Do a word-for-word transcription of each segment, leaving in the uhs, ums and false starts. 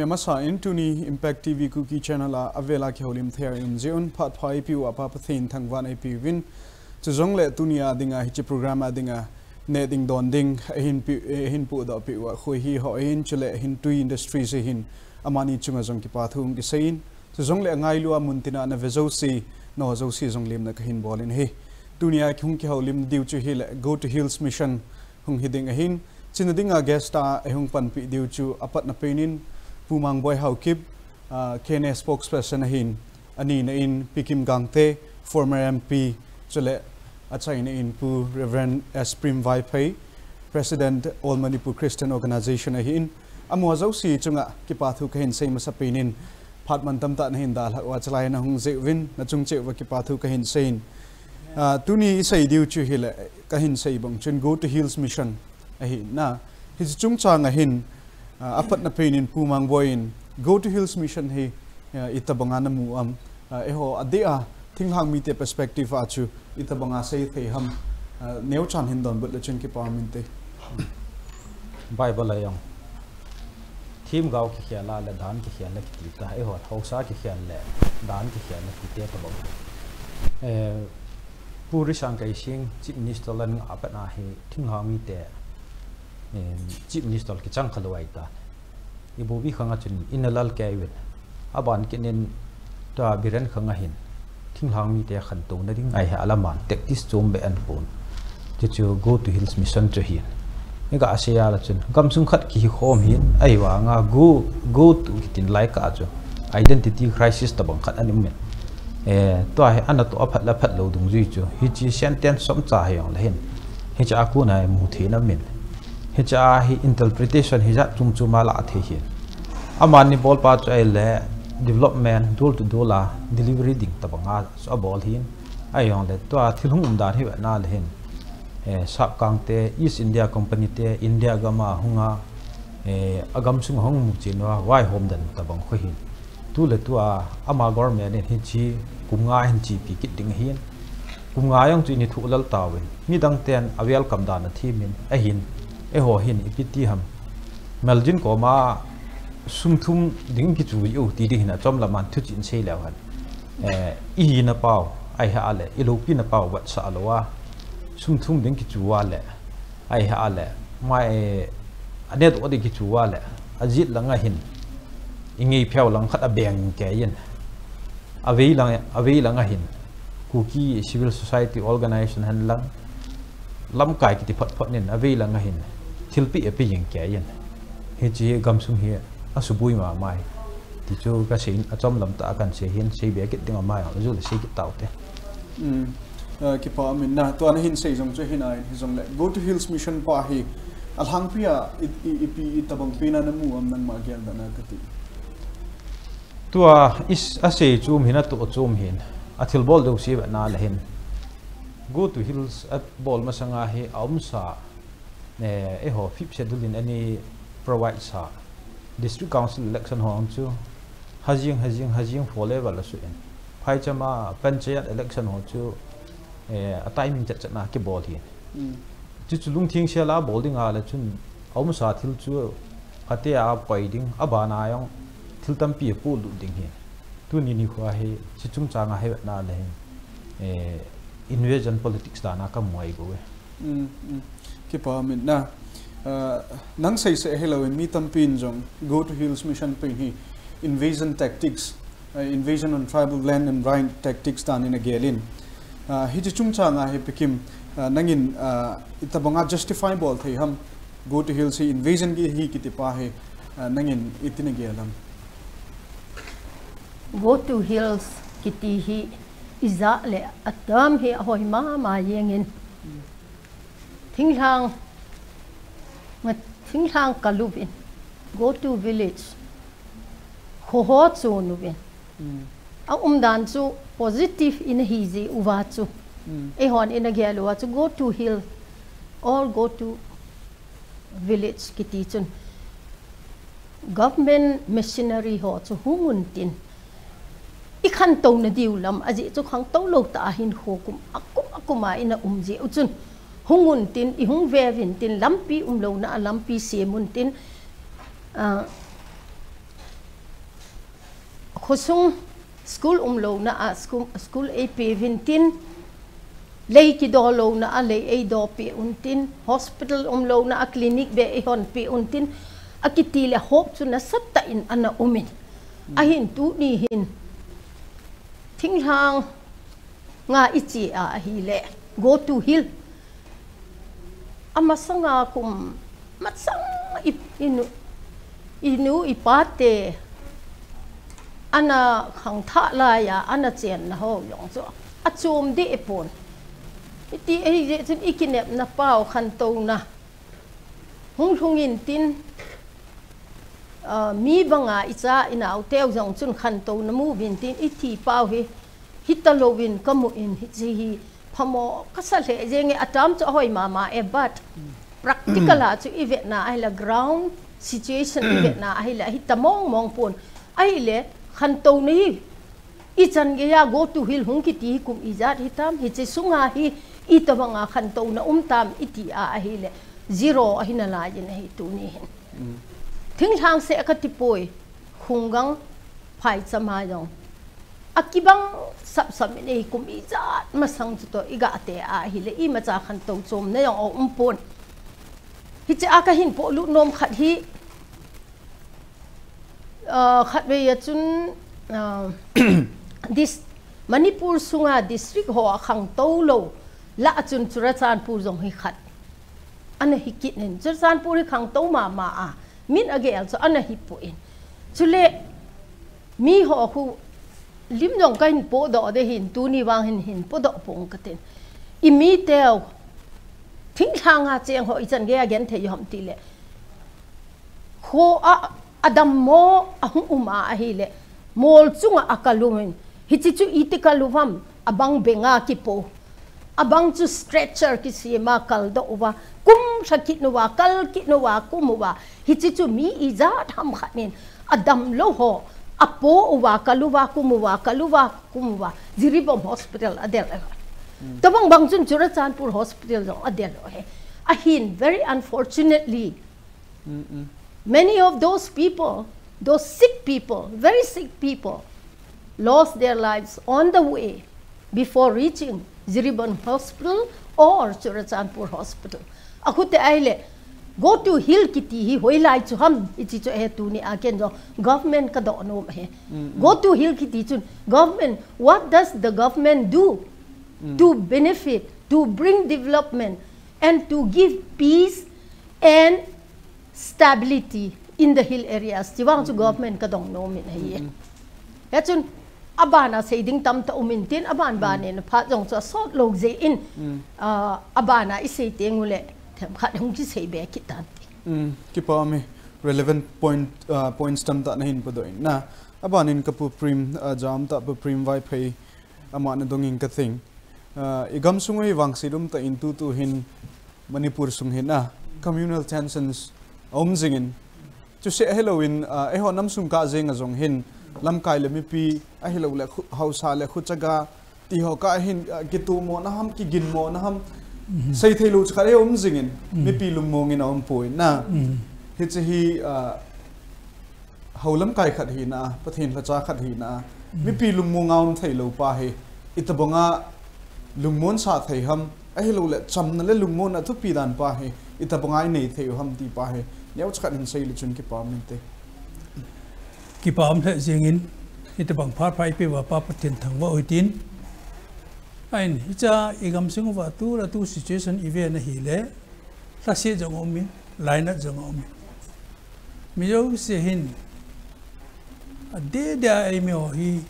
Amasan tuni Impact T V Kuki Channel a avela kihoulim thei a um jeh un phat pha eipeuva Pa Pathen thangvah eipeh uvin. Chujongle tuni a dinga hiche program a dinga neh ding don ding ahin pi, ahin pudoh peh uva Khoihi ho ahin chule Hintui Industries ahin amani chunga jong kipa thu hung kisei in. Chujongle angailu a muntina nave jouse, nangho jouse jong lemna kahin bol in ahi. Tuni a hung kihoulim diu chu hile Go to Hills Mission hung hi ding ahin, chuna dinga guest a eihung panpi diu chu apatna pen in Pu Mangboi Haokip, ah, K N A spokesperson ahin, anina in Pi Kim Gangte, former M P, chule achaina in Pu Reverend S Prem Vaiphei, President All Manipur Christian Organization ahin, amaho jouse chunga kipa thu kahin sei masa pen in, phat mantam tah nahin dalhah uva chulai a nahung jeh uvin, nachung cheh uva kipa thu kahin sei in. Ah, tuni isei diu chu hile, kahin sei bang chun Go to Hills Mission ahi na. Hiche chungchang a hin, ah, apatna pen in Pu Mangboi in Go to Hills Mission hi, ah, itobanga namu am, ah, eiho adeh a thinglhang mite perspective a chu itobanga sei thei ham, ah, neocha hin donbut le chun kipa um inte. Bible a jong themgao kikhel a le dan kikhel le kiti ta, eiho haosa kikhel le dan kikhel le kiti tabang. Eh, Pu Risang Keishing Chief Minister la ngah a pat a hi thinglhang mite, eh, Chief Minister kichang khalou ahitai. Ibobi khang a chun Inalal Keiwin, aban kit in tua Biren khang a hin thinglhang mite khantouna ding ahi a, aman tactics chom beh ahin pon. Chuchu Go to Hills Mission chu ahin. Iga sei a le chun gamsung khat kihi khom ahin, ahivanga go, go to kitin lai kah chu identity crisis tabang khat ana um in. Eh, tua hi ana toh aphat le aphat lou dungjui chu hiche sentence chomcha hijongle hin, hiche a kona hi mu thei na um in. Hiche a hi interpretation hijat chom chom a la thei ahin. Amani bolpa chu ahile development, door to door a delivery ding tabanga chu abol ahin. Ahijongle tua thil hung umdan hi vetna le hin, eh, Sapkangte, East India Company te India gam a hunga, eh, agamsung a hung muchen uva vaihom dan tabang khu ahin. Tuletua ama government in hiche kum nga hin chepi kit ding ahin. Kum nga jong chu ini thu lal tauvin, midang ten a welcome dan a them in ahin, eiho hin ipi ti ham, Meljin koma sum thum ding kichu u ti ding hin achom lam a thu chin sei leu hen. Eh, ihina pau, ahi a le, iloupina pau vetsah lou a, sum thum ding kichu a le, ahi a le, mai, eh, anedoh ding kichu a le, ajet lang a hin ingei pheu lang khat abeng kei in, avei lang, avei lang a hin Kuki Civil Society Organization hen lang, lamkai kiti phot phot nin avei lang a hin thilpeh ape jeng kei in, hiche gamsung hi asuboi mama e. Ti chu kasei in, achom lam tah a kahin sei hin, sei be kit ding a mai a, ajul sei kit taute. Um, ah, kipa um in na, tua nahin sei jong chu ahi nai, hijongle Go to Hills Mission pa hi alhangpi a i, i, ipi itobang pen a namu am, nangma geldoh na kati. Tua is, asei chu um hin, atoh chu um hin, athilbol jouse vetna le hin, Go to Hills abol masang a hi aumsa, eh, eiho Fifth Schedule in ana provide sa District Council election ho chu hajing, hajing, hajing four level a suh in, phaicham a Panchayat election ho chu, eh, a timing chet chet na kibol ahin. Mm. Chuchu lungtheng sel a bol ding a le chun aumsa thil chu phatea koi ding, abana jong thil tampi apolut ding ahin. Tuni nikho hi, hiche chungchang a hi vetna le hin, eh, invasion politics dan a kamu ahi bou e. Mm, mm. Kipa um in na. Ah, nang seiseh hilou in mi tampi in jong Go to Hills Mission pen hi invasion tactics, ah, invasion on tribal land and right tactics dan in agel in. Ah, hiche chungchang a hi Pi Kim, ah, nangin, ah, itobang a justify bol thei ham, Go to Hills hi invasion ahi kiti pa hi, ah, nangin iti nagel ham? Go to Hills kiti hi ijat le a term hi ahoi mama jeng in. Thinglhang, nga thinglhang kal uvin, go to village, kho ho chon uvin. Mm. Aumdan chu positive in ahi jeh uva chu. Mm. Eihon ina gel uva chu go to hill, all go to village kiti chun. Government machinery ho chu hung un tin, ikhantou nadiu lam, ajeh chu khangtou lou tah a hinkho kum akum akum a ina um jeh u chun, hung un tin, ihung ve uvin tin, lampi umlouna a lampi sem un tin, ah, Khosung school umlouna a school, school eipe uvin tin, lei kido louna a lei eido pe un tin, hospital umlouna a clinic be eihon pe un tin, akiti le hope chu nasatah in ana umin. Ahin tuni hin, thinglhang nga iche a ahile, go to hill. Amasanga kum masang i, inu, inu ipa te ana khangthah laiya, ana chenna ho jong chu achom deh pon. Iti eije chun ikinepna pao khantouna hung lhung in tin, ah, mi banga icha inauteu jong chun khantouna mu uvin tin iti pao hi, hita louvin kamu in hiche hi phamo kasa lheh jenge, atam chu ahoi mama e, but practical a chu ivetna ahile, ground situation ivetna ahile, hita mong mong pon. Ahile, khantouna hi ichan geiya go to hill hung kiti hi kum ijat hitam, hiche sunga hi itobanga khantouna um tam iti a ahile, zero ahi nalaiyin ahi tuni hin. Thinglhang seh kati poi, khunggang phaicham a jong akibang sapsap in ei kum ijat masang chu toh igah te a ahile, imacha khantou chomna jong aum pon. Hiche a kahin polut nom khat hi, ah, khatvei a chun, ah, dis-, Manipur sunga district ho a khangtou lou lah a chun Churachandpur jong hi khat ana hi kit in. Churachandpur hi khangtou mama a, min agel chu ana hi pon. Chule miho khu lim jong kahin podoh ding ahin, tuni vang hin hin podoh pong katin. Imiteu thinglhang a cheng ho ichan geiya genthei u ham tile, kho a, adammo ahung um a ahile, mol chunga akal uvin, hiche chu iti kal uvam, abang benga kipo, abang chu stretcher kisema kaldoh uva, kum lha kit uva, kal kit uva, kum uva, hiche chu mi ijat ham khat in, adamlou ho apo uva, kal uva, kum uva, kal uva, kum uva, Jiribam Hospital adel uva. Tobang bang chun Churachandpur Hospital jong adel uve. Ahin, very unfortunately, many of those people, those sick people, very sick people, lost their lives on the way before reaching Jiribam Hospital or Churachandpur Hospital. Akhu te ahile, go to hill kiti hi hoilai chu ham, hiche chu ahi tuni a ken jong government kadoh nom ahi. Go to hill kiti chun government, what does the government do to benefit, to bring development and to give peace and stability in the hill areas? Chuvang chu government kadong nom in ahi. Hichun abana sei ding tamtah um in tin, aban ban in phat jong chu asot lou jeh in, ah, abana isei teng uleh themkhat hung kisei be kit tan ti. Kipa ume, relevant point, ah, points tamtah nahin podoh in na. Aban in ka Pu Prem, ah, jam tah Pu Prem Vaiphei, ama nadong in kating. Ah, igamsung u hi vangset um tah in tutu hin Manipur sung hin a communal tensions aum jing in, chuseh ahilouvin, ah, eiho nam sung kah jeng a jong hin lamkai le mipi ahilouleh khu-, haosa le khuchaga tiho kah hin, ah, kitomona ham, kiginmona ham, sei theilou chu khat aum jing in, mipi lungmong in aum poi na. Hiche hi, ah, hou lamkai khat hina, Pathen lhacha khat hina, mipi lungmong a um theilou pa hi, itobanga lungmonsah thei ham, ahilouleh chamna le lungmonna thupi dan pa hi, itobanga inei thei u ham ti pa hi, neocha khat hin sei le chun kipa um inte. Kipa um lheh jeng in, itobang phat pha eipeh uva Pa Pathen thangvah u hitin. Ahin, hiche a igamsung uva tu le tu situation ive na hile, lhaset jong aum in, lainat jong aum in. Mi jouse hin, adeh deh a eimi ho hi,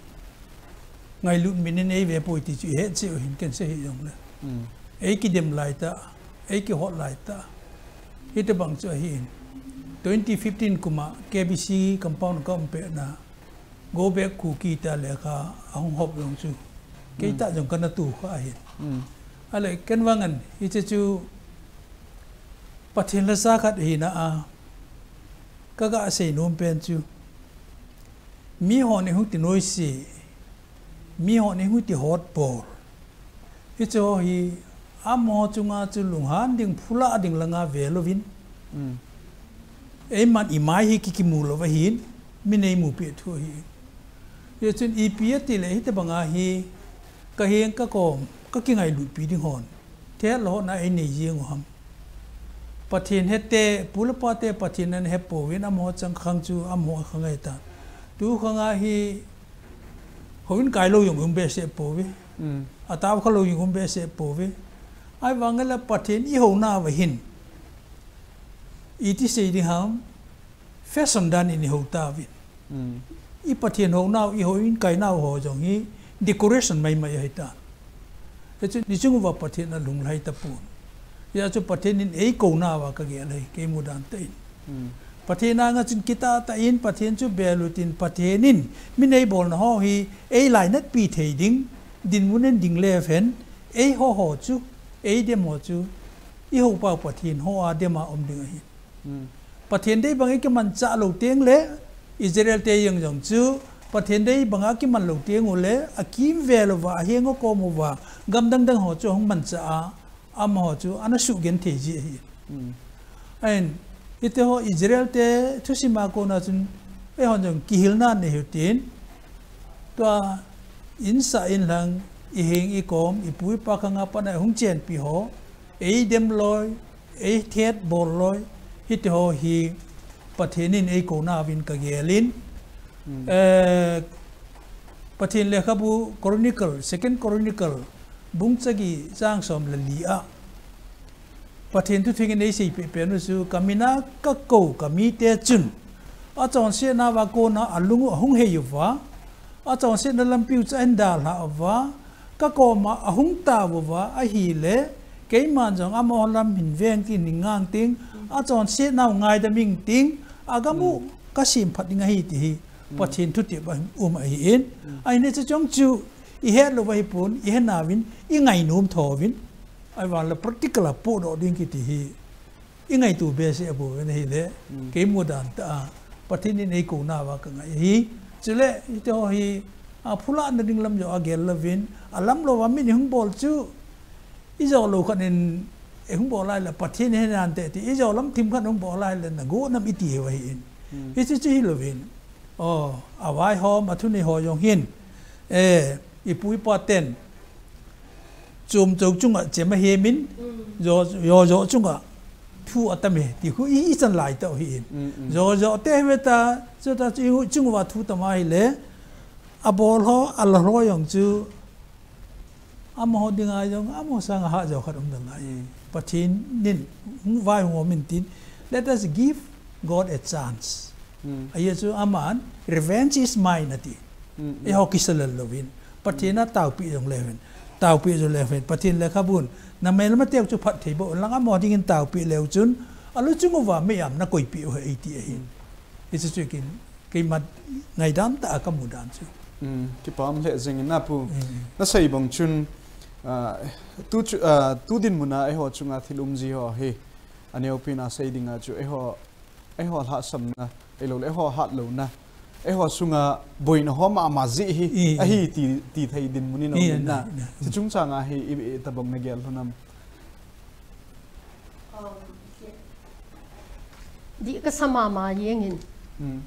ngailut min in eive poi ti chu ihet cheh u hin ken sei hih jongle. Eikidem laitah, eikihot laitah. Hitobang chu ahin. Twenty fifteen kum a K B C compound a ka um pet na, Go Back Kuki tia lekha ahung hop jong chu, keitah jong kana tu kha ahin. Ahile ken vang in hiche chu Pathen lhacha khat hina a, kaga sei nom pen chu, mihon eihung ti noise, mihon eihung ti hotbol, hiche ho hi amaho chunga chu lunghan ding, phulah ding langa ve louvin, eiman imai hi ki, kimu lou ahin, min eimu peh thu ahi. Hichun ipi ati le hitobang a hi ka heng ka kom ka kingailutpi ding hon, thet lou hon a ei nei jing u ham? Pathen hete, pu le pa te Pathen ana he pouvin, amaho chang khang chu amaho khang ahi ta. Tu khang a hi houin kai lou jong um behseh pouve. Mm. Atao kha lou jong um behseh pouve. Ahivang le Pathen i houna va hin iti sei ding ham? Fashion dan in i hou tauvin. Mm. I Pathen hounau, i houin kainau ho jong hi decoration maimai ahi ta. Hichu, nichung uva Pathen alunglhai tapon. Hijeh chun Pathen in ei kouna uva ka gel ahi, kei mudan tah in. Mm. Pathen anga chun kitah tah in, Pathen chu bel utin, Pathen in min ei bolna ho hi ei lainatpi thei ding, dinmun in ding le ven, eiho ho chu, ei dem ho chu, i houpa Pathen ho a dem a um ding ahi. Hmm. Pathen dei bang i kimanchah lou teng le, Israel te jeng jong chu, Pathen dei bang a kiman lou teng u le, akimvel uva, aheng akom uva, gam dang dang ho chu ahung manchah a, amaho chu ana sugenthei ji ahi. Hmm. Ahin, hiti ho Israel te thusim a kona chun, eihon jong kihilna nei hiu tin, tua insah inlhang, i heng i kom, i pu i pa khang a pat a hung chenpi ho, ei dem loi, ei thet bol loi, hiti ho hi Pathen in ei kouna uvin ka gel in. Hmm. Eh, Pathen lekhabu Chronicle, Second Chronicle, bung sagi chang som le li a. Pathen thu theng in ei seipeh pen u chu, ka min a ka kou ka mite chun, achonsetna uva kona alung u ahung hei uva, achonsetna lampi u chu ahin dalha uva, ka koma ahung tao uva, ahile, keiman jong amaho lam hin veng tin, hin ngang ting, achonsetna u ngaidam ing ting, agam u ka semphat ding ahi ti hi, Pathen thutep a um ahi in, ahin hiche chong chu, i het lou va hipon, i he nauvin, i ngainom tho uvin, ahivang le practical a pohdoh ding kiti hi, i ngaito behseh a bou in ahile, kei mudan tah a, Pathen in ei kouna uva ka ngai ahi. Chule, hiti ho hi, a phulahna ding lam jong a gel louvin, alam lou va min i hung bol chu, i jo lou khat in, i hung bol lai le, Pathen in he nante ti, i jo lam thim khat hung bol lai le, na go nam i ti u ahi in. Hmm. Hichu chu hi louvin. O, a vaihom, a thunei ho jong hin. E, i pu i pa ten. Chom chou chunga chem ahem in, jo, jo, jo chunga thu atam e, ti khu i, i chan lai tah u ahi in. Mm, mm. Jo, jo te hi ve ta, chu ta chu i chung uva thu tam ahile, abol ho, alal ho jong chu, amaho dinga jong, amaho sanga hah jo khat um nalai. Mm. Pathen in, hung vai hung um in tin, let us give God a chance. Mm. Ajeh chu aman, revenge is mine ati. Mm, mm. Eiho kisalel louvin. Pathen a taopi jong le uvin. Taopi jong le uvin. Pathen lekhabun. Na melma teu chu phatthei boh un lang amaho dingin taopi leu chun. Alu chung uva mei-am na koipi u ahi eiti ahi. Mm. Hichu chu kin, keima ngaidam tah a ka mudan chu. Mm. Kipa um lheh jeng in na pu. Mm. Na sei bang chun, ah, tu chu, ah, tu dinmun a eiho chunga thil um ji ho hi. Aneopen a sei dinga chu eiho Eiho lhahsamna, ahilou le eiho hatlouna, eiho sunga boina ho mama jeh hi, i, i, ahi ti, ti thei dinmun in i, um in na. I, i, i. Chuche chungchang a hi, i, i, itobang na gel lhon am? Dih kasa mama jeng in. Hmm.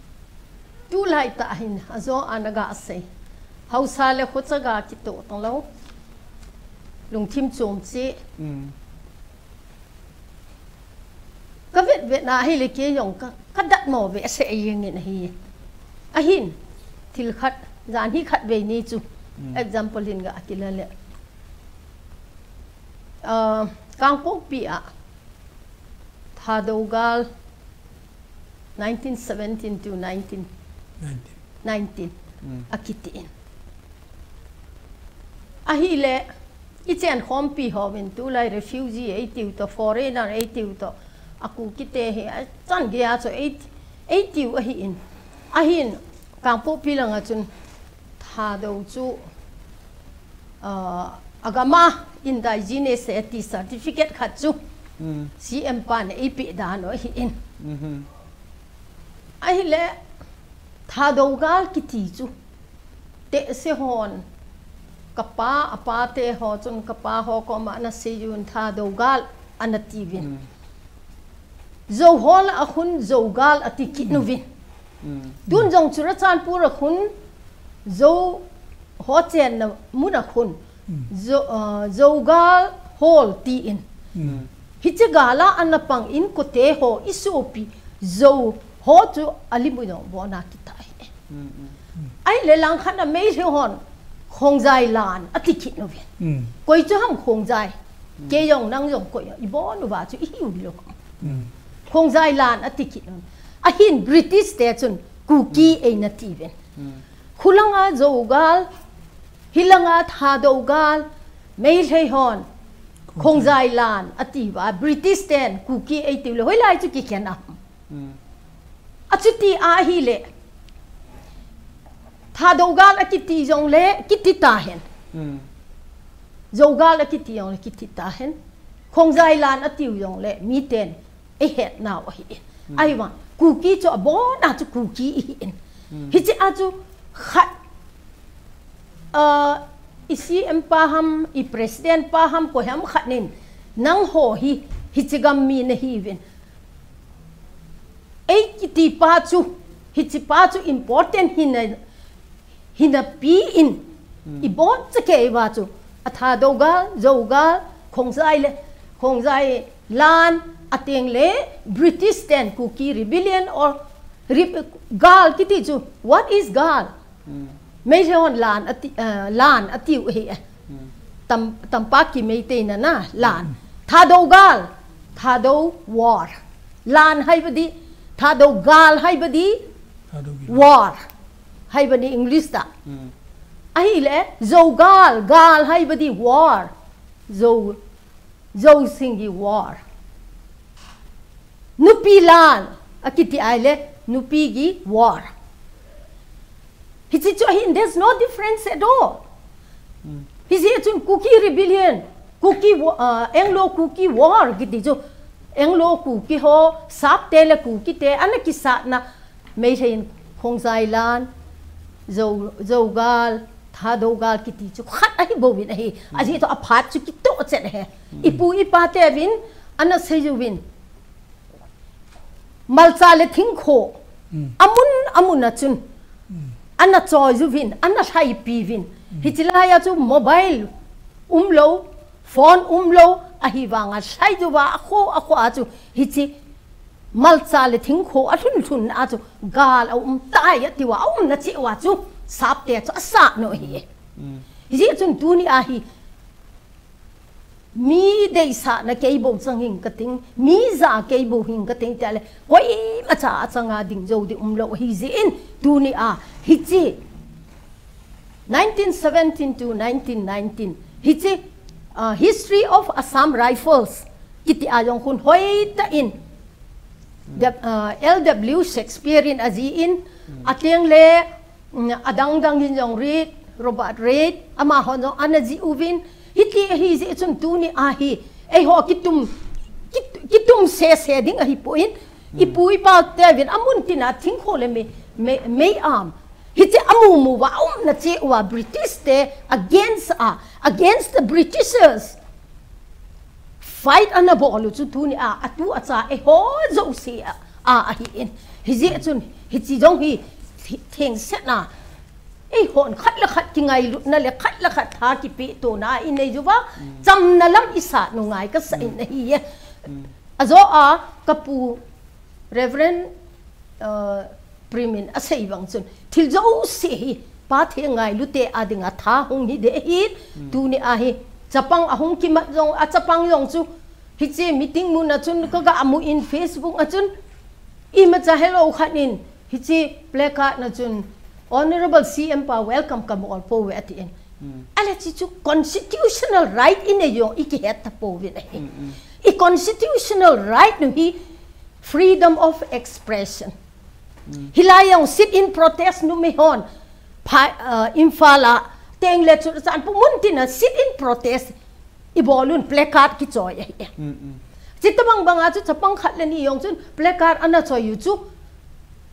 Tulai tah hin, ajo a na ga sei. Haosa le khochaga kitoh tang lou. Lungthim chom cheh. Hmm. Ka vet vet na ahile kei jong ka, ka datmo behseh jeng in ahi. Ahin, thil khat, jan hi khat vei ni chu. Mm. Example hin ga kila le. Ah, Kangpokpi a, Thadou gal, nineteen seventeen to nineteen nineteen. Nineteen. Mm. Akiti in. Ahile, i chenkhompi hovin tulai refugee eitiu toh, foreigner eitiu toh, a Kukite hi, achan geiya chu ei, eitiu ahi in. Ahin, Kangpokpi langa chun Thadou chu, ah, agama indigenous e ti certificate khat chu, mm, C M pan eipeh dan u ahi in. Mhm. Ahile, Thadou gal kiti chu, tehse hon, kapa, apa te ho chun kapa ho koma ana seijun Thadou gal ana tiuvin. Mm. Jou ho lah a khun Jou gal ati kit uvin. Mm. Tun jong Churachandpur a khun Zo ho chenna muna khun. Zo, uh, Zogal Hall tiin. Hiche gala ana pang in kote ho isopi Zo ho chu alimu jong bona kita hi. Ahile langkhat a Meitei hon Khongjai lan ati kit nu vin. Koi chu ham Khongjai. Kei jong nang jong koi jong ibon uva chu ihiu lo. Khongjai lan ati kit nu. Ahin British te chun Kuki eina ti vin. Khulanga Zogal, hilanga Thadou gal, Meitei hon Khongjai lan ati uva British ten Kuki eiti u le hoilai chu kikhen a. Achuti ahile Thadou gal akiti jongle kiti tahen. Zogal akiti jongle kiti tahen. Khongjai lan atiu jongle miten eihet nau ahi in. Ahivang Kuki chu abona chu Kuki ihi in. Hiche a chu khat, uh, i C M pa ham, i president pa ham, koi ham khat nin, nangho hi hiche gam mi nahiuvin. Ei kiti pa chu, hiche pa chu important hina, hina pi in, ibon chakei uva chu, a Thadou gal, Zo gal, Khongjai le, Khongjai lan, ateng le British ten Kuki Rebellion or re-, gal kiti chu, what is gal? Meitei hon lan ati, uh, lan atiu ahi e. Tam, tampak ki Meitei na na, lan. Thadou gal, Thadou war. Lan haiba di, Thadou gal haiba di, war. Haiba di English ta. Ahile, Zo gal, gal haiba di war. Zo Zo Singhi war. Nupi lan, akiti ahile, Nupi gi war. Hiche chu ahin, there's no difference at all. Hiche chun Kuki Rebellion, Kuki wa-, uh, Anglo-Kuki War, kiti chu Anglo-Kuki ho, Sapte le Kuki te, ana kisatna, Meitei in Khongjai lan, Zo, Zogal, Thadou gal kiti chu khat ahi bouvin ahi. Ajeh chu aphat chu kitoh chet ahi. Ipu ipa teuvin, ana seiuvin. Malcha le thingkho. Amun, amun a chun. Ana choiuvin, ana lhaipiuvin. Hiche laiya chu mobile umlou, phone umlou, ahivanga lhaiuva, akho, akho a chu. Hiche Malcha le thingkho alhun lhun a chu gal aum tai atiuva, aumna cheh uva chu Sapte chu asat nu ahi. Hijeh chun tuni a hi mi deisahna kei bou chang hing kating, mi ja kei bou hing kating tile, koimacha achanga ding jou ding umlou ahi jeh in tuni a hiche nineteen seventeen to nineteen nineteen, hiche, ah, History of Assam Rifles kiti a jong khun hoitah in, ah, L W Shakespeare in ajih in, ateng le, mm, adang dang in jong Reid, Robert Reid, amahon jong ana jih uvin, hiti ahi jeh chun tuni a hi, eiho kitum, kit-, kitum sese ding ahipoi, ipu ipa teuvin amun tina thingkho le mei, mei, mei am. Hiche amu mu uva aumna cheh uva British te against a, against the Britishers. Fight ana bol u chu tuni a, atu acha eiho jouse a, a, ahi in. Hijeh chun, hiche jong hi, thi-, thengsetna. Eihon khat le khat kingailutna le khat le khat tha kipeh tona inei uva, chamna lam isat u ngai kasa in ahi e. Ajo a, kapu Reverend, uh, Prim in asei bang chun, thil jouse hi, pa thengailu te a dinga tha hung hi ding ahi, tuni a hi, chapang ahung kimat jong, a chapang jong chu, hiche meeting mun a chun, kaga mu in Facebook a chun, imacha hello khat in, hiche placard na chun, Honorable C M pa welcome kabol pouve ati in. Ahile hiche chu constitutional right inei jong ikihet tapouvin ahi. I constitutional right nu hi freedom of expression. Hilai jong sit-in protest numei hon pha, uh, Imphal a teng le chu chan pu mun tina sit-in protest ibol un placard kichoi ahi. Chutobang banga chu chapang khat le ni jong chun placard ana choi u chu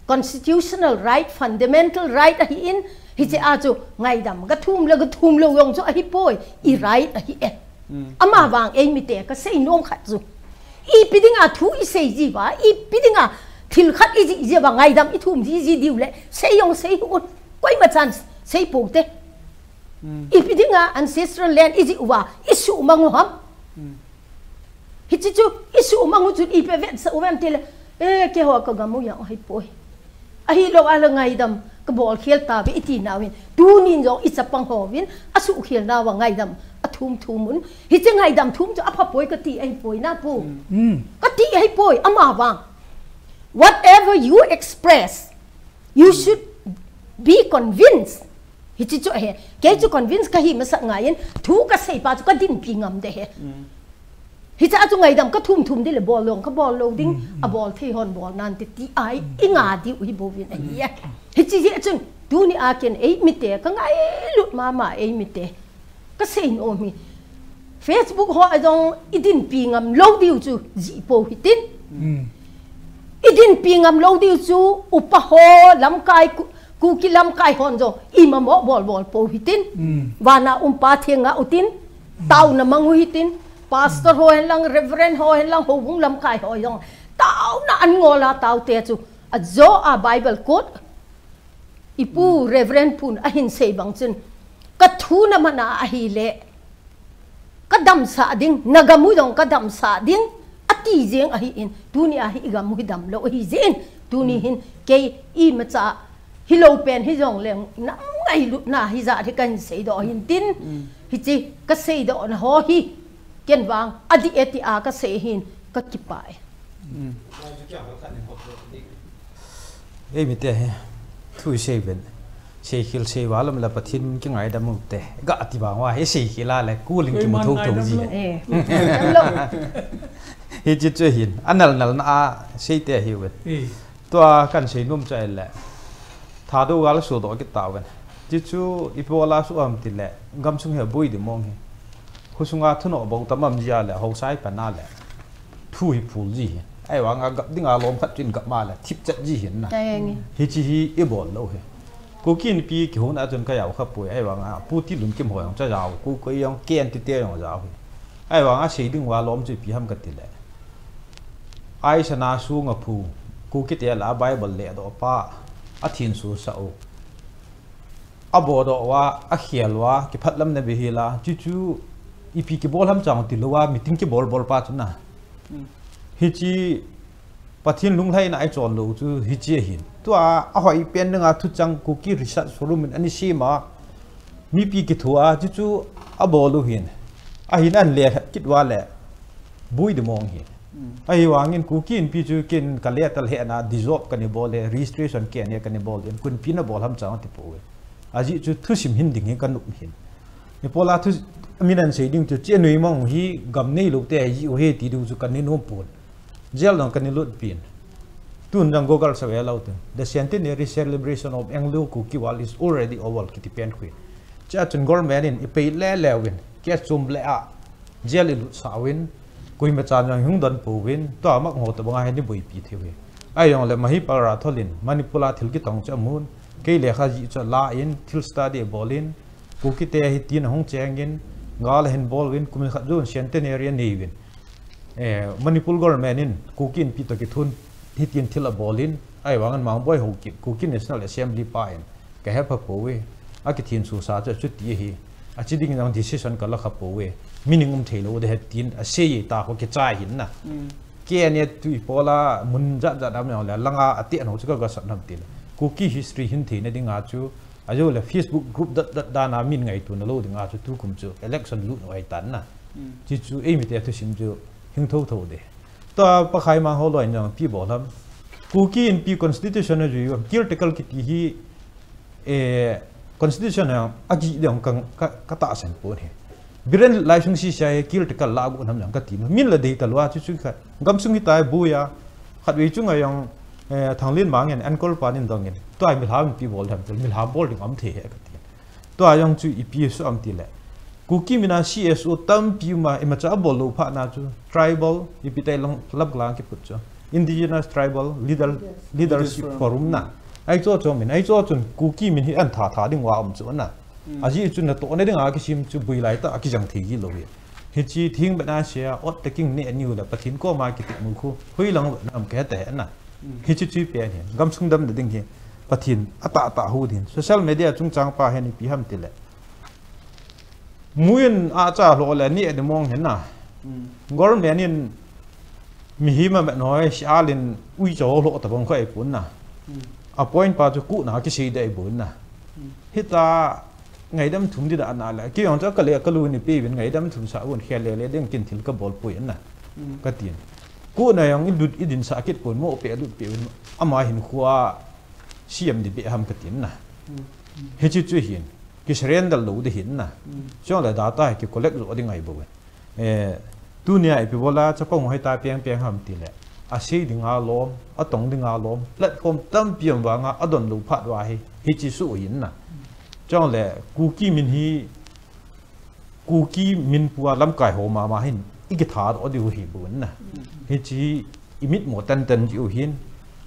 constitutional right, fundamental right ahi in, hiche a chu ngaidam gathum le gathum lou jong chu ahipoi, i right ahi e. Amavang eimite kasei nom khat chu, ipi dinga thu isei jiuva, ipi dinga thil khat ijih jiuva ngaidam ithum ji ji diu le, sei jong sei un, koima chan Sei pou te. Ipi dinga ancestral land iji uva, isuhmang u ham. Hichi chu, isuhmang u chu ipi vetsah u vem tile. Eh, keiho ka gam u jong ahipoi. Ahilou a le ngaidam, ka bolkhel tauve iti nauvin. Tunin jong i chapang hovin, asuhkhel nauva ngaidam, athum thum un. Hichi ngaidam thum chu aphapoi kati ahipoi na pu. Kati ahipoi, ama vang. Whatever you express, you should be convinced. Hichi chu ahi. Kei chu convince kahi masat ngaiyin, thu kasei pa chu kadinpi ngam de he. Hicha chu ngaidam kathum thum ding le bol long kabol lou ding, abol thei hon bol nante ti a i nga diu hi bouvin ahi e. Hichi jeh chun, tuni a ken eimite, kangailut mama eimite. Kasei nom hi. Facebook ho a jong idinpi ngam lou diu chu jih pou hitin. Idinpi ngam lou diu chu upa ho lamkai Ku-, Kuki lamkai hon jong imamo bol bol pou hitin. Vana um Pa thenga utin. Taona mang u hitin. Pastor ho hen lang, Reverend ho hen lang, houbung lamkai ho jong. Taona an ngol a taote chu. Ajo a Bible quote. Ipu Reverend pun ahin sei bang chun. Ka thu na man a ahile. Ka damsah ding, na gam u jong ka damsah ding, ati jeng ahin, tuni a hi i gam u hi damlou ahi jeh in, tuni hin kei imacha hilou pen hijongleng, na ngailutna hijat hi kahin seidoh hin tin, hichi ka seidoh na ho hi, ken vang, adih e ti a ka sei hin, ka kipah e. Eimite hi, thu isei ven. Seikhel sei val um le Pathen kingaidam u te. Ga ti vang uva, hi seikhel a le, kuling kimu thotho ji. Eh. Hichi chu hin, anal nal na a seite ahiuve. Tua kan sei nom chu ahile. Thadou gal sodoh kit tauve. Hichu ipi bola soh ham tile, gamsung hi aboi ding mong hi. Khosunga thunoh bou tam am jia le, haosa ipan a le. Thu hi phul ji hi. Ahivanga gap dinga lom khat chun gap ma le, thipchet ji hin na. Hichi hi ibol lou hi. Kuki Inpi kihona chun ka jao kha poi, ahivanga Pu Tilunkim ho jong cha jao, Kuki jong K N T te jong jao hi. Ahivanga sei ding uva lom chu ipi ham ka tile. Aisana sunga phu, Kukite lah a Bible ledoh pa, athinso sah u. Abodoh uva, akhel uva, kiphatlamna beh hi la, chuchu ipi kibol ham chang tilou a, meeting kibol bol pa chu na. Hichi Pathen lunglhaina ichol lou chu hichi ahin. Tua ahoi pen dinga thuchang Kuki Research Forum in ana sem a, mipi kithoa, chuchu abol u hin. Ahin anle kit uva le, boi ding mong hi. Ahivangin Kuki Inpi chu ken ka letter hena dissolve kana bol e, registration kena kana bol e, kunpi na bol ham chang ti pouve. Ajeh chu thusim hin ding hi ka nom hin. Ipola thu min ana sei ding chu che noi mang hi gam neilou te ahi u hi ti diu chu kana nom pon. Jail dong kana lut pin. Tun jong Google sa ve lou tun. The centenary celebration of Anglo Kuki War is already over kiti pen khu. Chea chun government in ipei le le uvin. Case chom le a. Jail ilut sah uvin, koima chan jong hung don pouvin, tua mak ngo tabanga hin iboipi thei uve. Ahijongle Mahipaul Rathod in, Manipur a thil kitong chu amun, kei lekha jih chu ala in, thil study abol in, Kukite hitin ahung chengin, gal ahin bol uvin, kum khat jon centenary anei uvin. Eh, Manipur government in, Kuki Inpi toh kithun, hitin thil abol in, ahivangin Mangboi Haokip, Kuki National Assembly pa in, Ka hepha pouve. Akithinso sa chu chuti ahi. Achi ding jong decision ka la kha pouve. Meaning um thei lou de he tin asei ta kho kichai hin na. Kei a ne tu ipola mun jat jat am jong le langa ati anho chu ka ga sat nam tin. Kuki history hin theina dinga chu. Ajo le Facebook group dat dat dan a min ngaituna lou dinga chu tukum chu election lut u ahi tan na. Chi chu eimite thusim chu hing tho tho de. Tua Pakai mang ho loi jong ipi bol ham. Kuki Inpi constitution a jui u, caretaker kiti hi, eh, constitution a, a gi dong ka, ka, ka tahsan pon hi. Biren Laisung C C I caretaker la gu nam jong ka ti. Min la dei ta lou a chu chu kha. Gamsung hi tai bu ya. Khatvei chunga jong, eh, Thanglienmang in, Ankol pan in dong in. Tua milham ipi bol ham, milham bol ding um thei he ka ti. Tua jong chu ipi soh am tile. Kuki mina C S O tampi uma imacha abol lou phat na chu tribal ipi tai long lap lang kiphut chu. Indigenous Tribal Leader, Leaders Leadership Forum. Forum na. Ahi chu chu min, ahi chu chun Kuki min hi an tha tha ding uva um chu na. Ajeh chu natohna dinga kisem chu bui lai tah a kijang thei ji lou hi. Hichi thing bena sia ot taking ne aniu le Pathen koma kitimul khu. Hui lang nam ke ta he na. Hichi chu pen hi. Gamsung damna ding hi. Pathen, atah tah hu din. Social media chungchang pa hin ipi ham tile. Muin a cha lo le ni de mong hin na. Government in mihem a met noi si alin ui cho lo ta bang khoi pun na. A point pa chu ku na ki sei dai bun na. Hita ngaidam thum di da na le. Ki yong cha ka le ka lu ni pe vin ngaidam thum sa un khel le le ding kin thil ka bol pui na. Ka tin. Ku na yong i lut i din sa kit pun mo pe lut pe vin ama hin khua siam di be ham ka tin na. Hichi chu hin ki surrender lo di hin na. Chong le data hi ki collect lo di ngai bo. Eh, tunia ipi bola chapang hoi ta piang piang ham tile. A sei ding a lom, a tong ding a lom, platform tampi am vanga a don lo phat va hi, hichi su hin na. Chong le Kuki min hi Kuki min pua lamkai ho mama hin i kitha do di u hi bu na. Hichi i mit mo tan tan ji u hin,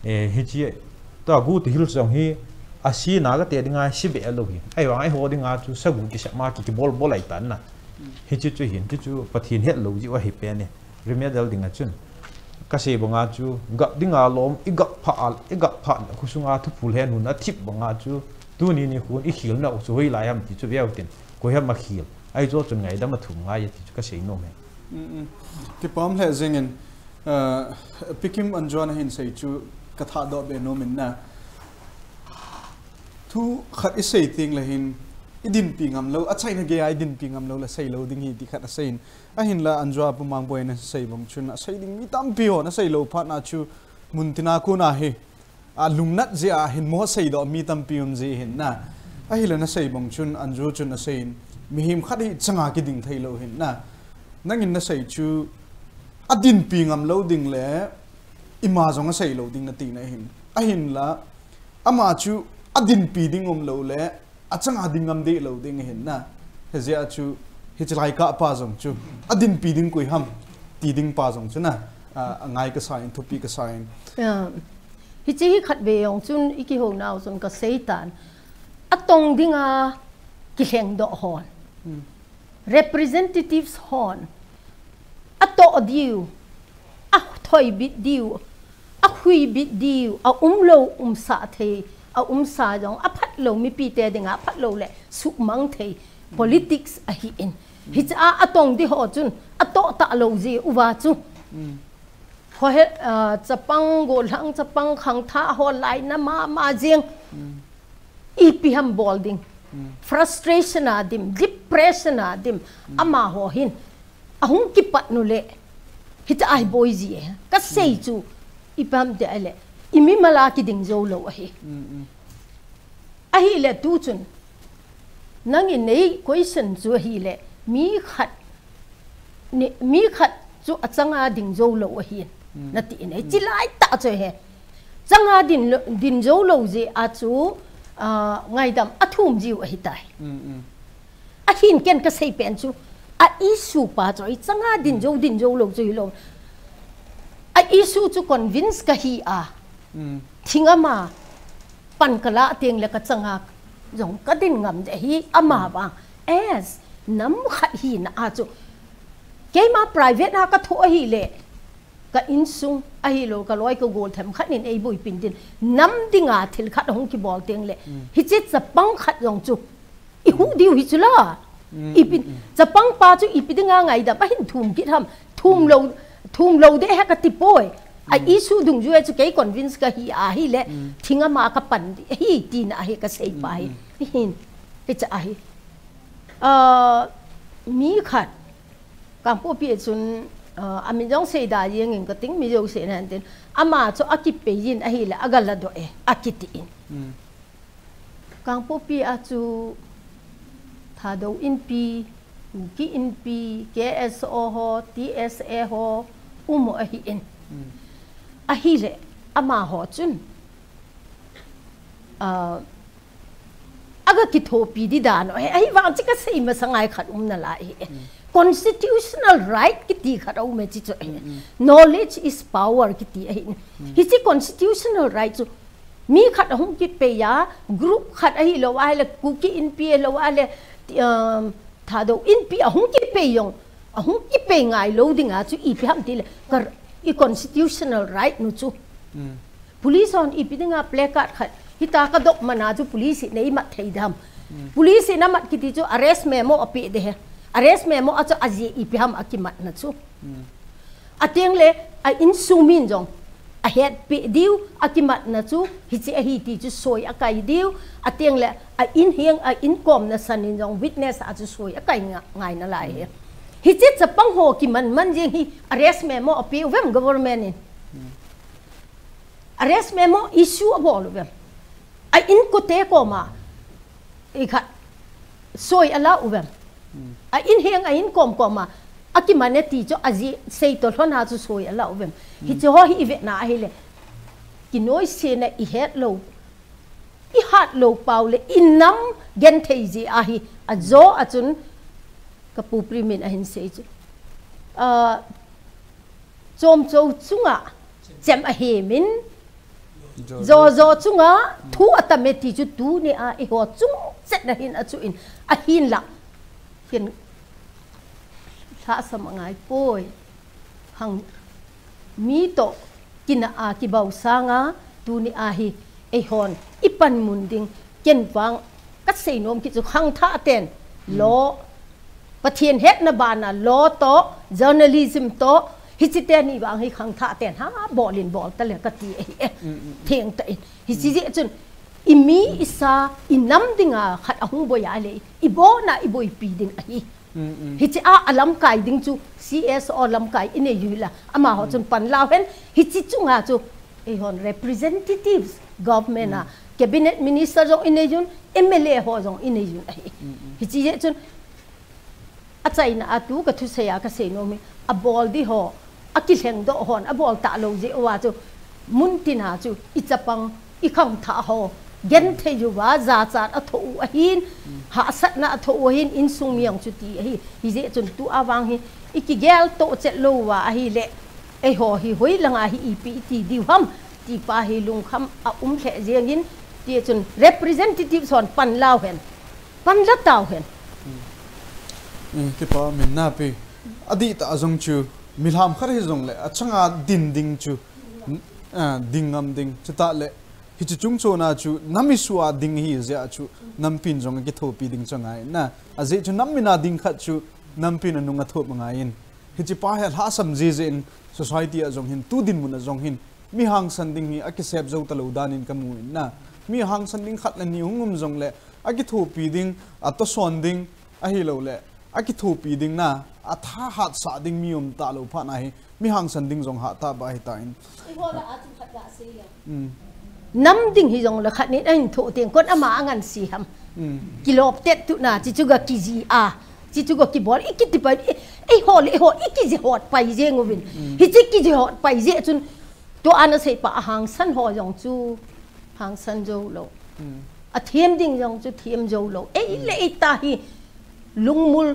eh, hichi ta gu ti hil song hi a si na ka te dinga si be lo hi. Ai wang ai ho dinga chu sa gu ki sa ma ki ki bol bol ai tan na. Hichi chu hin, ti chu Pathen het lo ji u hi pe ni. Remedial dinga chun. Ka sei banga chu gap dinga lom, i gap pha al, i gap pha khu sunga thu phul he nun a thip banga chu. Tuni ni khun i khil na u chu hoi lai ham ti chu veu tin. Koi ham a khil. Ai chu chun ngaidam a thum ngai ti chu ka sei nom he. Kipam le jingin, eh, Pi Kim Anjua na hin sei chu ka tha do be nom in na. Thu khat i sei ting le hin, i dinpi ngam lo, a chaina gei a i dinpi ngam lo le sei lo ding hi ti khat a sei in. A hin la Anjua Pu Mangboi na sei bang chun, a sei ding mi tampi ho na sei lo phat na chu mun tina ku na hi. A lungnat ji a hin mo sei do mi tampi um ji hin na. A hi la na sei bang chun, Anju chun a sei in, mihem khat hi changa ki ding thei lo hin na. Nangin na sei chu, a dinpi ngam lo ding le, ima jong a sei lo ding na ti na hin. A hin la, ama chu a dinpi ding um lo le, a changa ding ngam de lo ding hin na. He jia chu, hi chi lai ka pa jong chu, a dinpi ding koi ham, ti ding pa jong chu na. A, a ngai ka sa in, thupi ka sa in. Ya. Hichi hi khat ve jong chun, i ki ho nau chun ka sei tan. A tong ding a, ki hleng do hon. Representatives hon a toh diu, a thoi bit diu, a hui bit diu, a um lo um sa thei, a um sa jong a phat lo mipi te dinga phat lo le sumang thei politics a hi in. Hicha a tong di ho chun a toh ta lo ji uva chu. Ho he, ah, chapang, gollhang chapang, khangthah ho lai na mama jing. Ipi ham bol ding. Frustration a dim, depression a dim. Ama ho hin. Ahung kipat nu le. Hita ai boi ji e. Ka sei chu. Ipi ham de le. Imi mala ki ding jo lo ahi. Ahi le tu chun. Nangin nei question chu ahi le. Mi khat ni, mi khat chu a changa ding jo lo ahin. Na ti in ei. Chi lai ta chu he. Changa ding lo, ding jo lo ji a chu, ah, ngaidam a thum jiu ahi tai. Ahin ken ka sei pen chu a issue pa chu i changa ding jo, ding jo lo chu hi lo. A issue chu convince ka hi a. Thing ama pan ka la teng le ka changa jong ka din ngam de hi ama bang. As nam khat hi na a chu. Keima private a ka tho ahi le. Ka insung ahi lo ka loi ka gol them khat nin ei bui pin din. Nam dinga thil khat hung ki bol teng le. Hichi chapang khat jong chu. I hu diu hi chu la. Ipi, chapang pa chu ipi dinga ngaidam a hin thum kit ham. Thum lo, thum lo de he ka ti poi. A issue dungjuia chu kei convince ka hi ahi le. Thing ama ka pan di. Hi ti na hi ka sei pa hi. Hin. Hicha ahi. Ah, mi khat. Kangpokpi a chun, ah, a min jong sei da jeng in ka ting mi jo sei nan tin. Ama chu a ki pe yin ahi le a ga la do e. A ki ti in. Kangpokpi a chu Thadou Inpi, Kuki Inpi, K S O ho, T S A ho, um ahi in. Ahi le, ama ho chun. Ah, aga kithopi di dan. He, ahi vang chi ka sei masa ngai khat um na la e. Constitutional right kiti khat a um e chi chu e. Knowledge is power kiti ahi. Hichi constitutional right chu. Mi khat ahung kipei a, group khat ahi lo, ahi le Kuki Inpi lo, ahi le, um, Thadou Inpi ahung kipei jong, ahung kipei ngai lo dinga chu ipi ham ti le, ka, i constitutional right nu chu. Police hon ipi dinga placard khat, Hita ka dok mana chu police in eimat thei dam. Police in amat kiti chu arrest memo ape de he. Arrest memo a chu ajeh ipi ham akimatna chu. Ateng le a insung min jong ahetpi diu akimatna chu hiche ahi ti chu soi akai diu. Ateng le a in heng a inkomna san in jong witness a chu soi akai nga, ngaina lai he. Hiche chapang ho kiman man jeng hi arrest memo ape uvem government in. Arrest memo issue abol uvem. A inkote koma ikhat soi ala uvem. A in heng a inkom koma akiman e ti chu ajeh sei to lhon a chu soi ala uvem. Hiche ho hi ivetna ahile kinoisena ihet lou, ihat lou pau le inam genthei jeh ahi ajo a chun ka pu Prem in ahin sei chu. Ah, Chomchou chunga chem ahemin, jo jo chunga thu atame ti chu tuni a eiho chung chet na hin achu in ahin la hin lhasam angai poi. Hang mi to kina a kibau sanga tuni a hi eihon ipan mun ding ken vang kasei nom kit chu khangthah ten law Pathen hetna bana law to journalism to hiche teni vang hi khangthah ten ha bolin bol ta le kati ahi e. Theng ta in hiche jeh chun imi isa inam dinga khat ahung boi a le ibona iboipi ding ahi. Hiche a alamkai ding chu C S O lamkai inei u hila amaho chun panlau hen hiche chunga chu eihon representatives government a cabinet minister jong inei un M L A ho jong inei un ahi. Hiche jeh chun achaina a tu ka thusei a kasei nom hi abol di ho akilheng doh hon abol talou jeh uva chu mun tina chu ichapang ikhangthah ho genthei uva jachat athoh u ahin, hahsatna athoh u ahin, insung mi jong chu ti ahi. Hijeh chun tu avang hi ikigel toh chet lou uva ahile eiho hi hoilanga hi ipi iti diu ham ti pa hi lungkham aum lheh jeng in ti chun representative hon panlau hen. Panla tau hen. Kipa min napi. Adih tah a jong chu milham khat hijongle achanga din ding chu ding ngam ding chutah le hiche chungchon a chu nam issue a ding hijeh a chu nampin jong akithopi ding chu angai na. Ajeh chu nam min a ding khat chu nampin anung athop angai in. Hiche pa hi alhahsam jeh jeh in society a jong hin tu dinmun a jong hin mi hangsan ding hi akisep jou talou dan in kamu in na. Mi hangsan ding khat le ni hung um jongle akithopi ding, atohson ding, ahilouleh akithopi ding na, athahatsah ding mi um talou phat na hi mi hangsan ding jong hatah ba ahitan. Nam ding hijongle khat nin ahin thoh teng kon ama anganse ham. Kilop tet tu na, chuchu ga kiji a, chuchu ga kibol, ikiti pai, eiho le eiho ikiji hot pai jeng uvin. Hiche kiji hot pai jeh chun tua nasei pa ahangsan ho jong chu hangsan joulou. Athem ding jong chu them joulou. Ei le ei ta hi lungmul,